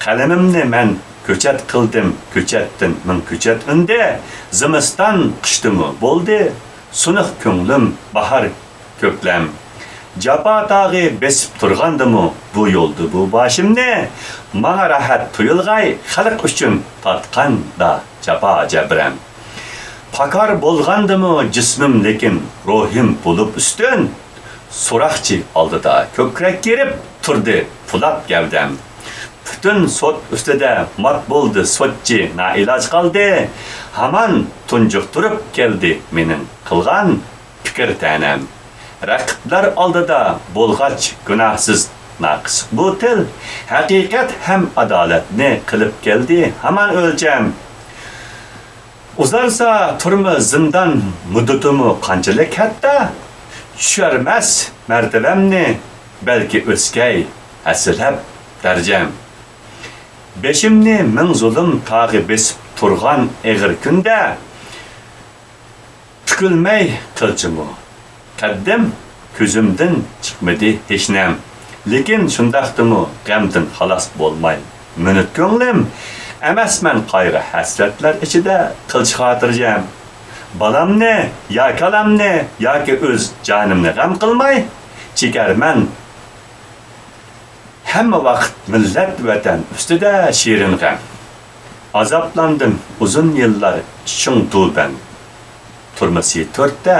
قەلىمىمنى مەن كۆچەت قىلدىم، كۆچەتتىن مىڭ كۆچەت ئۈندى، زىمىستان قىشتىمۇ بولدى سۇنۇق كۆڭلۈم باھار كۆكلەم. جاپا تاغى بېسىپ تۇرغاندىمۇ، بۇ يولدا بۇ باشىمنى، ماڭا راھەت تۇيۇلغاي، خەلق ئۈچۈن تارتقاندا جاپا جەبرەم. پاكار بولغاندىمۇ جىسمىم، لېكىن روھىم بولۇپ ئۈستۈن، سوراقچى ئالدىدا كۆكرەك كېرىپ تۇردى پولات گەۋدەم. پۈتۈن سوت ئۈستىدە مات بولدى سوتچى، نائىلاج قالدى. ھامان تۇنجۇقتۇرۇپ كەلدى مېنىڭ قىلغان پىكىر تەنەم. رەقىبلەر ئالدىدا بولغاچ گۇناھسىز ناقىس بۇ تىل، ھەقىقەت ھەم ئادالەتنى قىلىپ كەلدى ھامان ئۆلچەم. ئۇزارسا تۈرمە زىندان مۇددىتىمۇ قانچىلىك ھەتتا، چۈشەرمەس مەرتىۋەمنى بەلكى ئۆسكەي ھەسسىلەپ دەرىجەم. بېشىمنى مىڭ زۇلۇم تاغى بېسىپ تۇرغان ئېغىر كۈندە، پۈكۈلمەي قىلچىمۇ قەددىم، كۆزۈمدىن چىقمىدى ھېچنەم. لېكىن شۇنداقتىمۇ غەمدىن خالاس بولماي مىنۇت كۆڭلۈم. ئەمەسمەن قايغۇ-ھەسرەتلەر ئىچىدە قىلچە خاتىرجەم. بالامنى يا كالامنى ياكى ئۆز جانىمنى غەم قىلماي چېكەرمەن. ھەممە ۋاقىت مىللەت، ۋەتەن ئۈستىدە شېرىن غەم. ئازابلاندىم ئۇزۇن يىللار شىڭدۇبەن تۈرمىسى تۆتتە.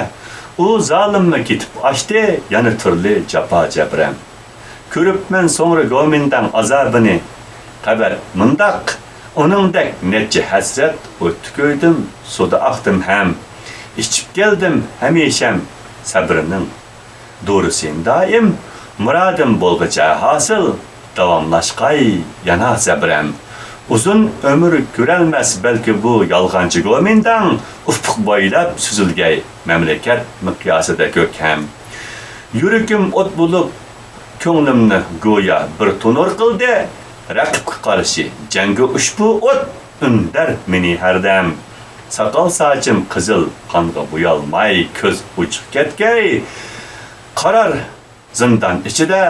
ئۇ زالىممۇ كېتىپ ئاشتى يەنە تۈرلى جاپا-جەبرەم. كۆرۈپمەن سوڭرا گومىنداڭ ئازابىنى، خەۋەر مۇنداق: ئۇنىڭدەك نەچچە ھەسرەت ئوتتا كۆيدۈم، سۇدا ئاقتىم ھەم. ئىچىپ كەلدىم ھەمىشەم سەبرىنىڭ دورىسىنى دائىم، مۇرادىم بولغۇچە ھاسىل، داۋاملاشقاي يەنە سەبرەم. ئۇزۇن ئۆمۈر كۆرەلمەس بەلكى بۇ يالغانچى گومىنداڭ، ئۇپۇق بويلاپ سۈزۈلگەي مەملىكەت مىقياسىدا كۆك ھەم. يۈرىكىم ئوت بولۇپ، كۆڭلۈمنى گويا بىر تونۇر قىلدى، رەقىبكە قارشى جەڭگە ئۇشبۇ ئوت ئۈندەر مېنى ھەردەم. ساقال-ساچىم قىزىل قانغا بويالماي، كۆز ئوچۇق كەتكەي. قارار زىندان ئىچىدە،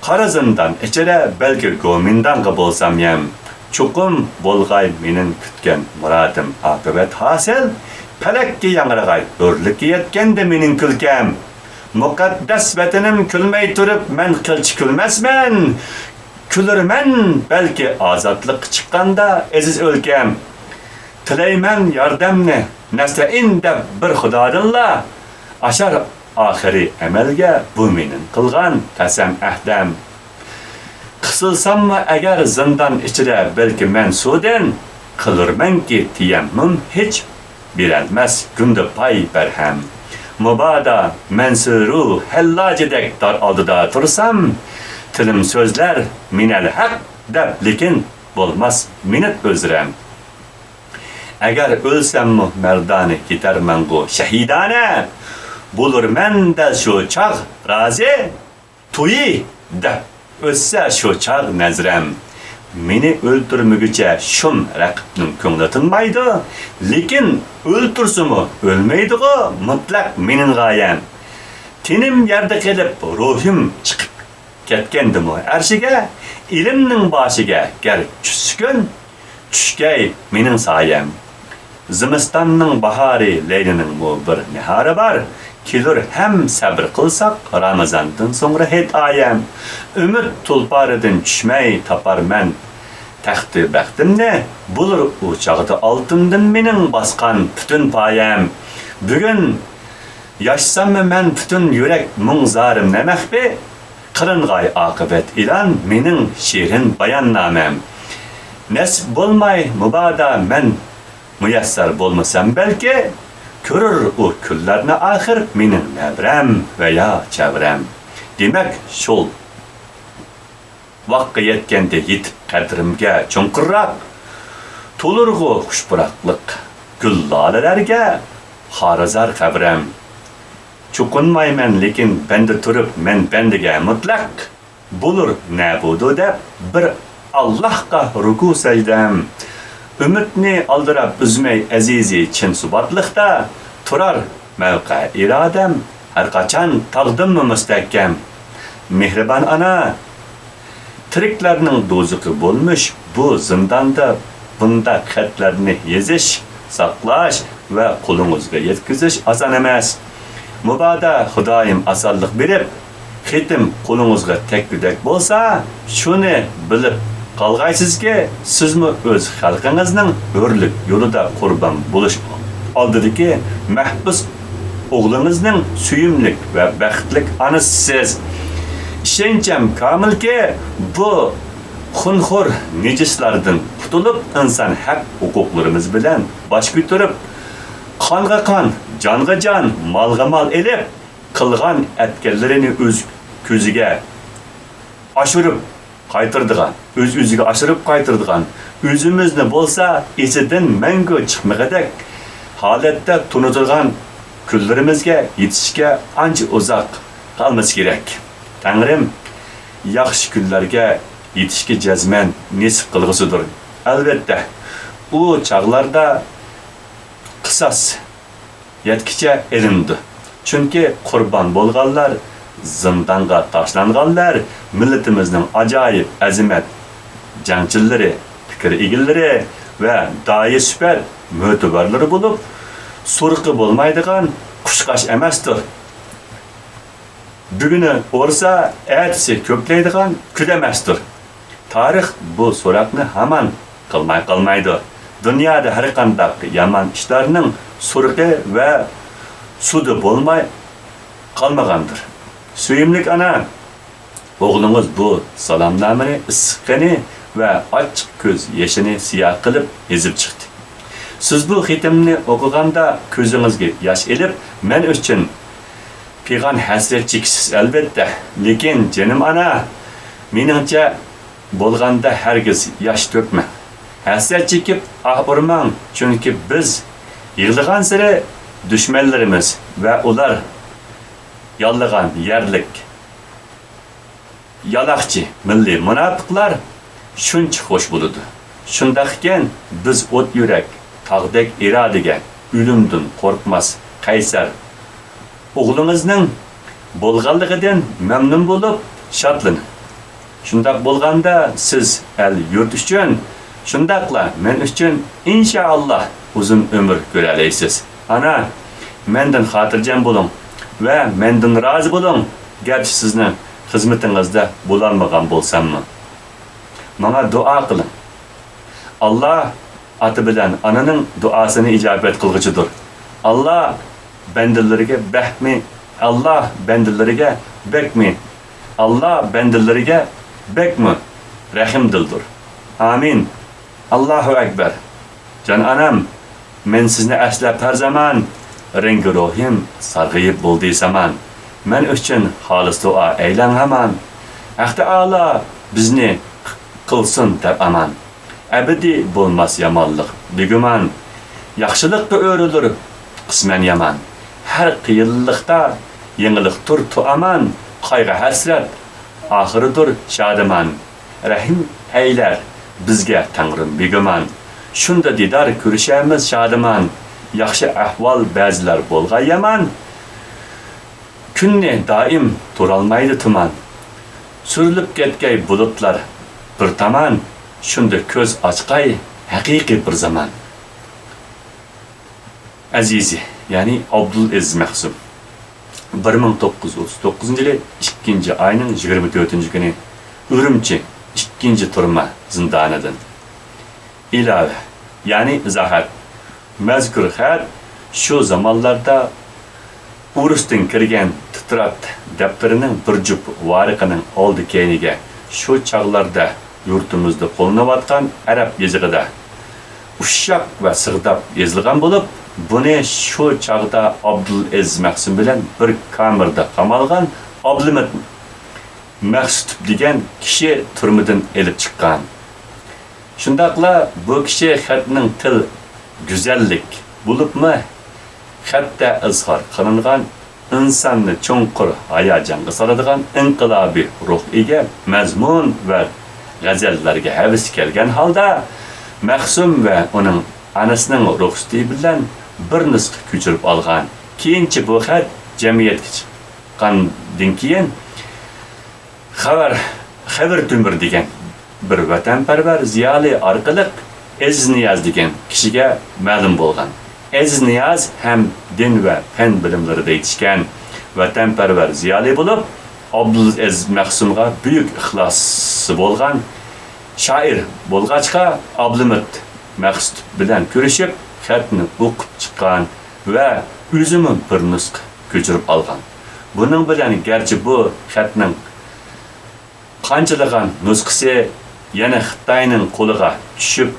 قارا زىندان ئىچىدە، بەلكى گومىنداڭغا بولسام يەم. چوقۇم بولغاي مېنىڭ كۈتكەن مۇرادىم ئاقىۋەت ھاسىل، پەلەككە ياڭرىغاي ھۆرلۈككە يەتكەندە مېنىڭ كۈلكەم. مۇقەددەس ۋەتىنىم كۈلمەي تۇرۇپ مەن قىلچە كۈلمەسمەن. كۈلۈرمەن بەلكى ئازادلىققا چىققاندا ئەزىز ئۆلكەم. تىلەيمەن ياردەمنى نەستەئىن دەپ بىر خۇدادىنلا. ئاشار ئاخىرى ئەمەلگە بۇ مېنىڭ قىلغان قەسەم ئەھدەم. قىسىلساممۇ ئەگەر زىندان ئىچىدە بەلكى مەن سۇدىن، قىلۇرمەنكى تەيەممۇم ھېچ بېرەلمەس گۇندە پاي بەرھەم. مۇبادا مەنسۇرۇ ھەللاجىدەك دار ئالدىدا تۇرسام، تىلىم سۆزلەر مىنەل ھەق دەپ، لېكىن بولماس مىننەت ئۆزرەم. ئەگەر ئۆلسەممۇ مەردانە كېتەرمەنغۇ شەھىدانە، بولۇرمەن دەل شۇ چاغ رازى، تويى دەپ ئۆتسە شۇ چاغ نەزرەم. مېنى ئۆلتۈرمىگۈچە شۇم رەقىبنىڭ كۆڭلى تىنمايدۇ، لېكىن ئۆلتۈرسىمۇ ئۆلمەيدىغۇ مۇتلەق مېنىڭ غايەم. تېنىم يەردە قېلىپ روھىم چىقىپ كەتكەندىمۇ ئەرشىگە، ئېلىمنىڭ باشىگە گەر چۈشسە كۈن، چۈشكەي مېنىڭ سايەم. زىمىستاننىڭ باھارى، لەيلىنىڭمۇ بىر ناھارى بار. كېلۇر ھەم سەبرى قىلساق، رامىزاندىن سوڭرا ھېيت ئايەم. ئۈمىد تۇلپارىدىن چۈشمەي تاپارمەن تەختى بەختىمنى. بولۇر ئۇ چاغدا ئالتۇندىن مېنىڭ باسقان پۈتۈن پايەم. بۈگۈن ياشىساممۇ مەن پۈتۈن يۈرەك مۇڭ-زارىمنى مەخپىي، قىلىنغاي ئاقىۋەت ئېلان مېنىڭ شېرىن باياننامەم. نەسىپ بولماي مۇبادا مەن مۇيەسسەر بولمىسام بەلكى، كۆرۈر ئۇ كۈنلەرنى ئاخىر مېنىڭ نەۋرەم ۋە يا چەۋرەم. دېمەك، شۇل ۋاققا يەتكەندە يېتىپ قەدرىمگە چوڭقۇرراق، تولۇرغۇ خۇش پۇراقلىق گۈل-لالىلەرگە خارىزار قەبرەم. چوقۇنمايمەن لېكىن بەندە تۇرۇپ مەن بەندىگە مۇتلەق، بولۇر نەبۇدۇ دەپ بىر ئاللاھقا رۇكۇ سەجدەم. ئۈمىدنى ئالدىراپ ئۈزمەي ئەزىزى چىن سۇباتلىقتا، تۇرار مەۋقە ئىرادەم ھەرقاچان تاغدىنمۇ مۇستەھكەم. مېھرىبان ئانا، تىرىكلەرنىڭ دوزىخى بولمىش بۇ زىنداندا بۇنداق خەتلەرنى يېزىش ساقلاش ۋە قولىڭىزغا يەتكۈزۈش ئاسان ئەمەس. مۇبادا خۇدايىم ئاسانلىق بېرىپ، خېتىم قولىڭىزغا تەگكۈدەك بولسا، شۇنى بىلىپ قالغايسىزكى، سىزمۇ ئۆز خەلقىڭىزنىڭ ھۆرلۈك يولىدا قۇربان بولۇش ئالدىدىكى مەھبۇس ئوغلىڭىزنىڭ سۆيۈملۈك ۋە بەختلىك ئانىسىسىز. ئىشەنچىم كامىلكى، بۇ خۇنخور نىجىسلاردىن قۇتۇلۇپ، ئىنسان ھەق ھوقۇقلىرىمىز بىلەن باش كۆتۈرۈپ، قانغا قان، جانغا جان، مالغا مال ئېلىپ، قىلغان ئەتكەنلىرىنى ئۆز كۆزىگە ئاشۇرۇپ قايتۇرىدىغان، ئۆز-ئۆزىگە ئاشۇرۇپ قايتۇرىدىغان، ئۆزىمىزنى بولسا ئېسىدىن مەڭگۈ چىقمىغۇدەك ھالەتتە تونۇتىدىغان كۈنلىرىمىزگە يېتىشكە ئانچە ئۇزاق قالمىسا كېرەك. تەڭرىم ياخشى كۈنلەرگە يېتىشكە جەزمەن نېسىپ قىلغۇسىدۇر. ئەلۋەتتە، ئۇ چاغلاردا قىساس يەتكىچە ئېلىنىدۇ. چۈنكى قۇربان بولغانلار، زىندانغا تاشلانغانلار، مىللىتىمىزنىڭ ئاجايىپ ئەزىمەت جەڭچىلىرى، پىكىر ئىگىلىرى ۋە داھىي سۈپەت مۆتىۋەرلىرى بولۇپ، سۇرۇقى بولمايدىغان قۇشقاچ ئەمەستۇر. بۈگۈنى ئۇرسا، ئەتىسى كۆكلەيدىغان كۈدە ئەمەستۇر. تارىخ بۇ سوراقنى ھامان قىلماي قالمايدۇ. دۇنيادا ھەرقانداق يامان ئىشلارنىڭ سۇرۇقى ۋە سۇدى بولماي قالمىغاندۇر. سۆيۈملۈك ئانا، ئوغلىڭىز بۇ سالامنامىنى ئىسسىق قېنى ۋە ئاچچىق كۆز يېشىنى سىيا قىلىپ يېزىپ چىقتى. سىز بۇ خېتىمنى ئوقۇغاندا كۆزىڭىزگە ياش ئېلىپ، مەن ئۈچۈن پىغان ھەسرەت چېكىسىز، ئەلۋەتتە. لېكىن، جېنىم ئانا، مېنىڭچە بولغاندا ھەرگىز ياش تۆكمەڭ. ھەسرەت چېكىپ ئاھ ئۇرماڭ، چۈنكى بىز يىغلىغانسېرى دۈشمەنلىرىمىز ۋە ئۇلار ياللىغان يەرلىك يالاقچى مىللىي مۇناپىقلار شۇنچە خوش بولىدۇ. شۇنداقكەن، بىز ئوت يۈرەك، تاغدەك ئىرادىگە، ئۆلۈمدىن قورقماس قەيسەر ئوغلىڭىزنىڭ بولغانلىقىدىن مەمنۇن بولۇپ شادلىنىڭ. شۇنداق بولغاندا سىز ئەل-يۇرت ئۈچۈن، شۇنداقلا مەن ئۈچۈن ئىنشائاللا ئۇزۇن ئۆمۈر كۆرەلەيسىز. ئانا، مەندىن خاتىرجەم بولۇڭ ۋە مەندىن رازى بولۇڭ، گەرچە سىزنىڭ خىزمىتىڭىزدە بولالمىغان بولساممۇ. ماڭا دۇئا قىلىڭ. ئاللا ئاتا بىلەن ئانىنىڭ دۇئاسىنى ئىجابەت قىلغۇچىدۇر. ئاللا بەندىلىرىگە بەكمۇ، ئاللا بەندىلىرىگە بەكمۇ، ئاللا بەندىلىرىگە بەكمۇ رەھىمدىلدۇر. ئامىن. ئاللاھۇ ئەكبەر. جان ئانام، مەن سىزنى ئەسلەپ ھەر زامان، رەڭگى روھىم سارغىيىپ بولدى سامان. مەن ئۈچۈن خالىس دۇئا ئەيلەڭ ھامان. ھەق تائالا بىزنى قىلسۇن دەپ ئامان. ئەبەدىي بولماس يامانلىق بىگۇمان. ياخشىلىققا ئۆرۈلۈر قىسمەن يامان. ھەر قىيىنلىقتا يېڭىلىقتۇر تۇئامان. قايغۇ-ھەسرەت ئاخىرىدۇر شادىمان. رەھىم ئەيلەر بىزگە تەڭرىم بىگۇمان. شۇندا دىدار كۆرۈشەرمىز شادىمان. ياخشى ئەھۋال بەزىلەر بولغاي يامان. كۈننى دائىم تۇرالمايدۇ تۇمان. سۈرۈلۈپ كەتكەي بۇلۇتلار بىر تامان. شۇندا كۆز ئاچقاي ھەقىقىي بىر زامان. ئەزىزى، يەنى ئابدۇلئەزىز مەخسۇم، بىر مىڭ توققۇز يۈز ئوتتۇز توققۇزىنچى يىلى ئىككىنچى ئاينىڭ يىگىرمە تۆتىنچى كۈنى ئۈرۈمچى ئىككىنچى تۈرمە زىندانىدىن. ئىلاۋە، يەنى ئىزاھات. مەزكۇر خەت شۇ زامانلاردا ئۇرۇشتىن كىرگەن تىترات دەپتىرىنىڭ بىر جۈپ ۋارىقىنىڭ ئالدى-كەينىگە، شۇ چاغلاردا يۇرتىمىزدا قوللىنىۋاتقان ئەرەب يېزىقىدا ئۇششاق ۋە سىغداپ يېزىلغان بولۇپ، بۇنى شۇ چاغدا ئابدۇلئەزىز مەخسۇم بىلەن بىر كامېردا قامالغان ئابلىمىت مەخسۇتوف دېگەن كىشى تۈرمىدىن ئېلىپ چىققان. شۇنداقلا بۇ كىشى خەتنىڭ تىل گۈزەللىك بولۇپمۇ، خەتتە ئىزھار قىلىنغان ئىنساننى چوڭقۇر ھاياجانغا سالىدىغان ئىنقىلابىي روھقا ئىگە مەزمۇن ۋە غەزەللەرگە ھەۋىسى كەلگەن ھالدا، مەخسۇم ۋە ئۇنىڭ ئانىسىنىڭ رۇخسىتى بىلەن بىر نۇسخا كۆچۈرۈپ ئالغان. كېيىنچە بۇ خەت جەمئىيەتكە چىققاندىن كېيىن، خەۋەر، خەۋىر تۆمۈر دېگەن بىر ۋەتەنپەرۋەر زىيالىي ئارقىلىق ئەزىز نىياز دېگەن كىشىگە مەلۇم بولغان. ئەزىز نىياز ھەم دىن ۋە پەن بىلىملىرىدە يېتىشكەن ۋەتەنپەرۋەر زىيالىي بولۇپ، ئابدۇلئەزىز مەخسۇمغا بۈيۈك ئىخلاسى بولغان شائىر بولغاچقا، ئابلىمىت مەخسۇت بىلەن كۆرۈشۈپ، خەتنى ئوقۇپ چىققان ۋە ئۆزىمۇ بىر نۇسخا كۆچۈرۈپ ئالغان. بۇنىڭ بىلەن گەرچە بۇ خەتنىڭ قانچىلىغان نۇسخىسى يەنە خىتاينىڭ قولىغا چۈشۈپ،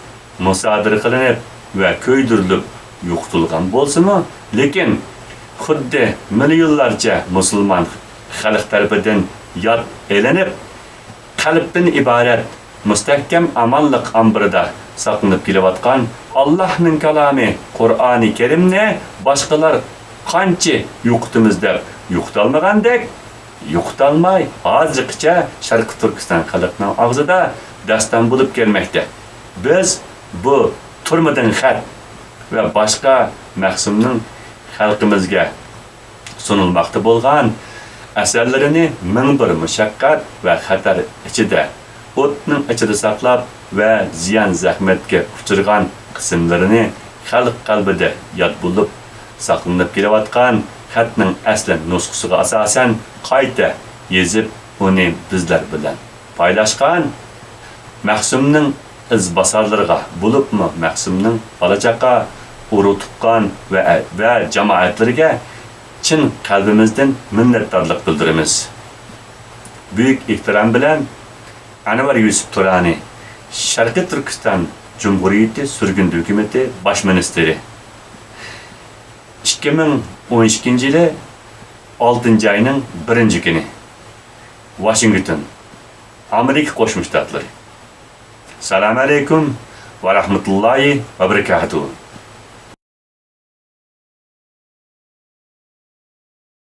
مۇسادىرە قىلىنىپ ۋە كۆيدۈرۈلۈپ يوقىتىلغان بولسىمۇ، لېكىن خۇددى مىليونلارچە مۇسۇلمان خەلق تەرىپىدىن ياد ئېلىنىپ، قەلبتىن ئىبارەت مۇستەھكەم ئامانلىق ئامبىرىدا ساقلىنىپ كېلىۋاتقان ئاللاھنىڭ كالامى قۇرئانى كەرىمنى باشقىلار قانچە يوقىتىمىز دەپ يوقىتالمىغاندەك، يوقىتالماي، ھازىرغىچە شەرقىي تۈركىستان خەلقىنىڭ ئاغزىدا داستان بولۇپ كەلمەكتە. بىز بۇ تۇرمىدىن خەت ۋە باشقا مەخسۇمنىڭ خەلقىمىزگە سۇنۇلماقتا بولغان ئەسەرلىرىنى مىڭ بىر مۇشەققەت ۋە خەتەر ئىچىدە، ئوتنىڭ ئىچىدە ساقلاپ ۋە زىيان-زەخمەتكە ئۇچرىغان قىسىملىرىنى خەلق قەلبىدە ياد بولۇپ ساقلىنىپ كېلىۋاتقان خەتنىڭ ئەسلى نۇسخىسىغا ئاساسەن قايتا يېزىپ، ئۇنى بىزلەر بىلەن پايلاشقان مەخسۇمنىڭ ئىزباسارلىرىغا، بولۇپمۇ مەخسۇمنىڭ بالا-چاقا، ئۇرۇق-تۇغقان ۋە، ۋە جامائەتلىرىگە چىن قەلبىمىزدىن مىننەتدارلىق بىلدۈرىمىز. بۈيۈك ئېھتىرام بىلەن، ئەنۋەر يۈسۈپ تۇرانى، شەرقىي تۈركىستان جۇمھۇرىيىتى سۈرگۈندە ھۆكۈمىتى باش مىنىستىرى. ئىككى مىڭ ئون ئىككىنچى يىلى ئالتىنچى ئاينىڭ بىرىنچى كۈنى، ۋاشىنگتون، ئامېرىكا قوشما شتاتلىرى. سالام ئەلەيكۇم ۋە رەھمەتۇللاھى ۋە بەرىكاتۇھۇ.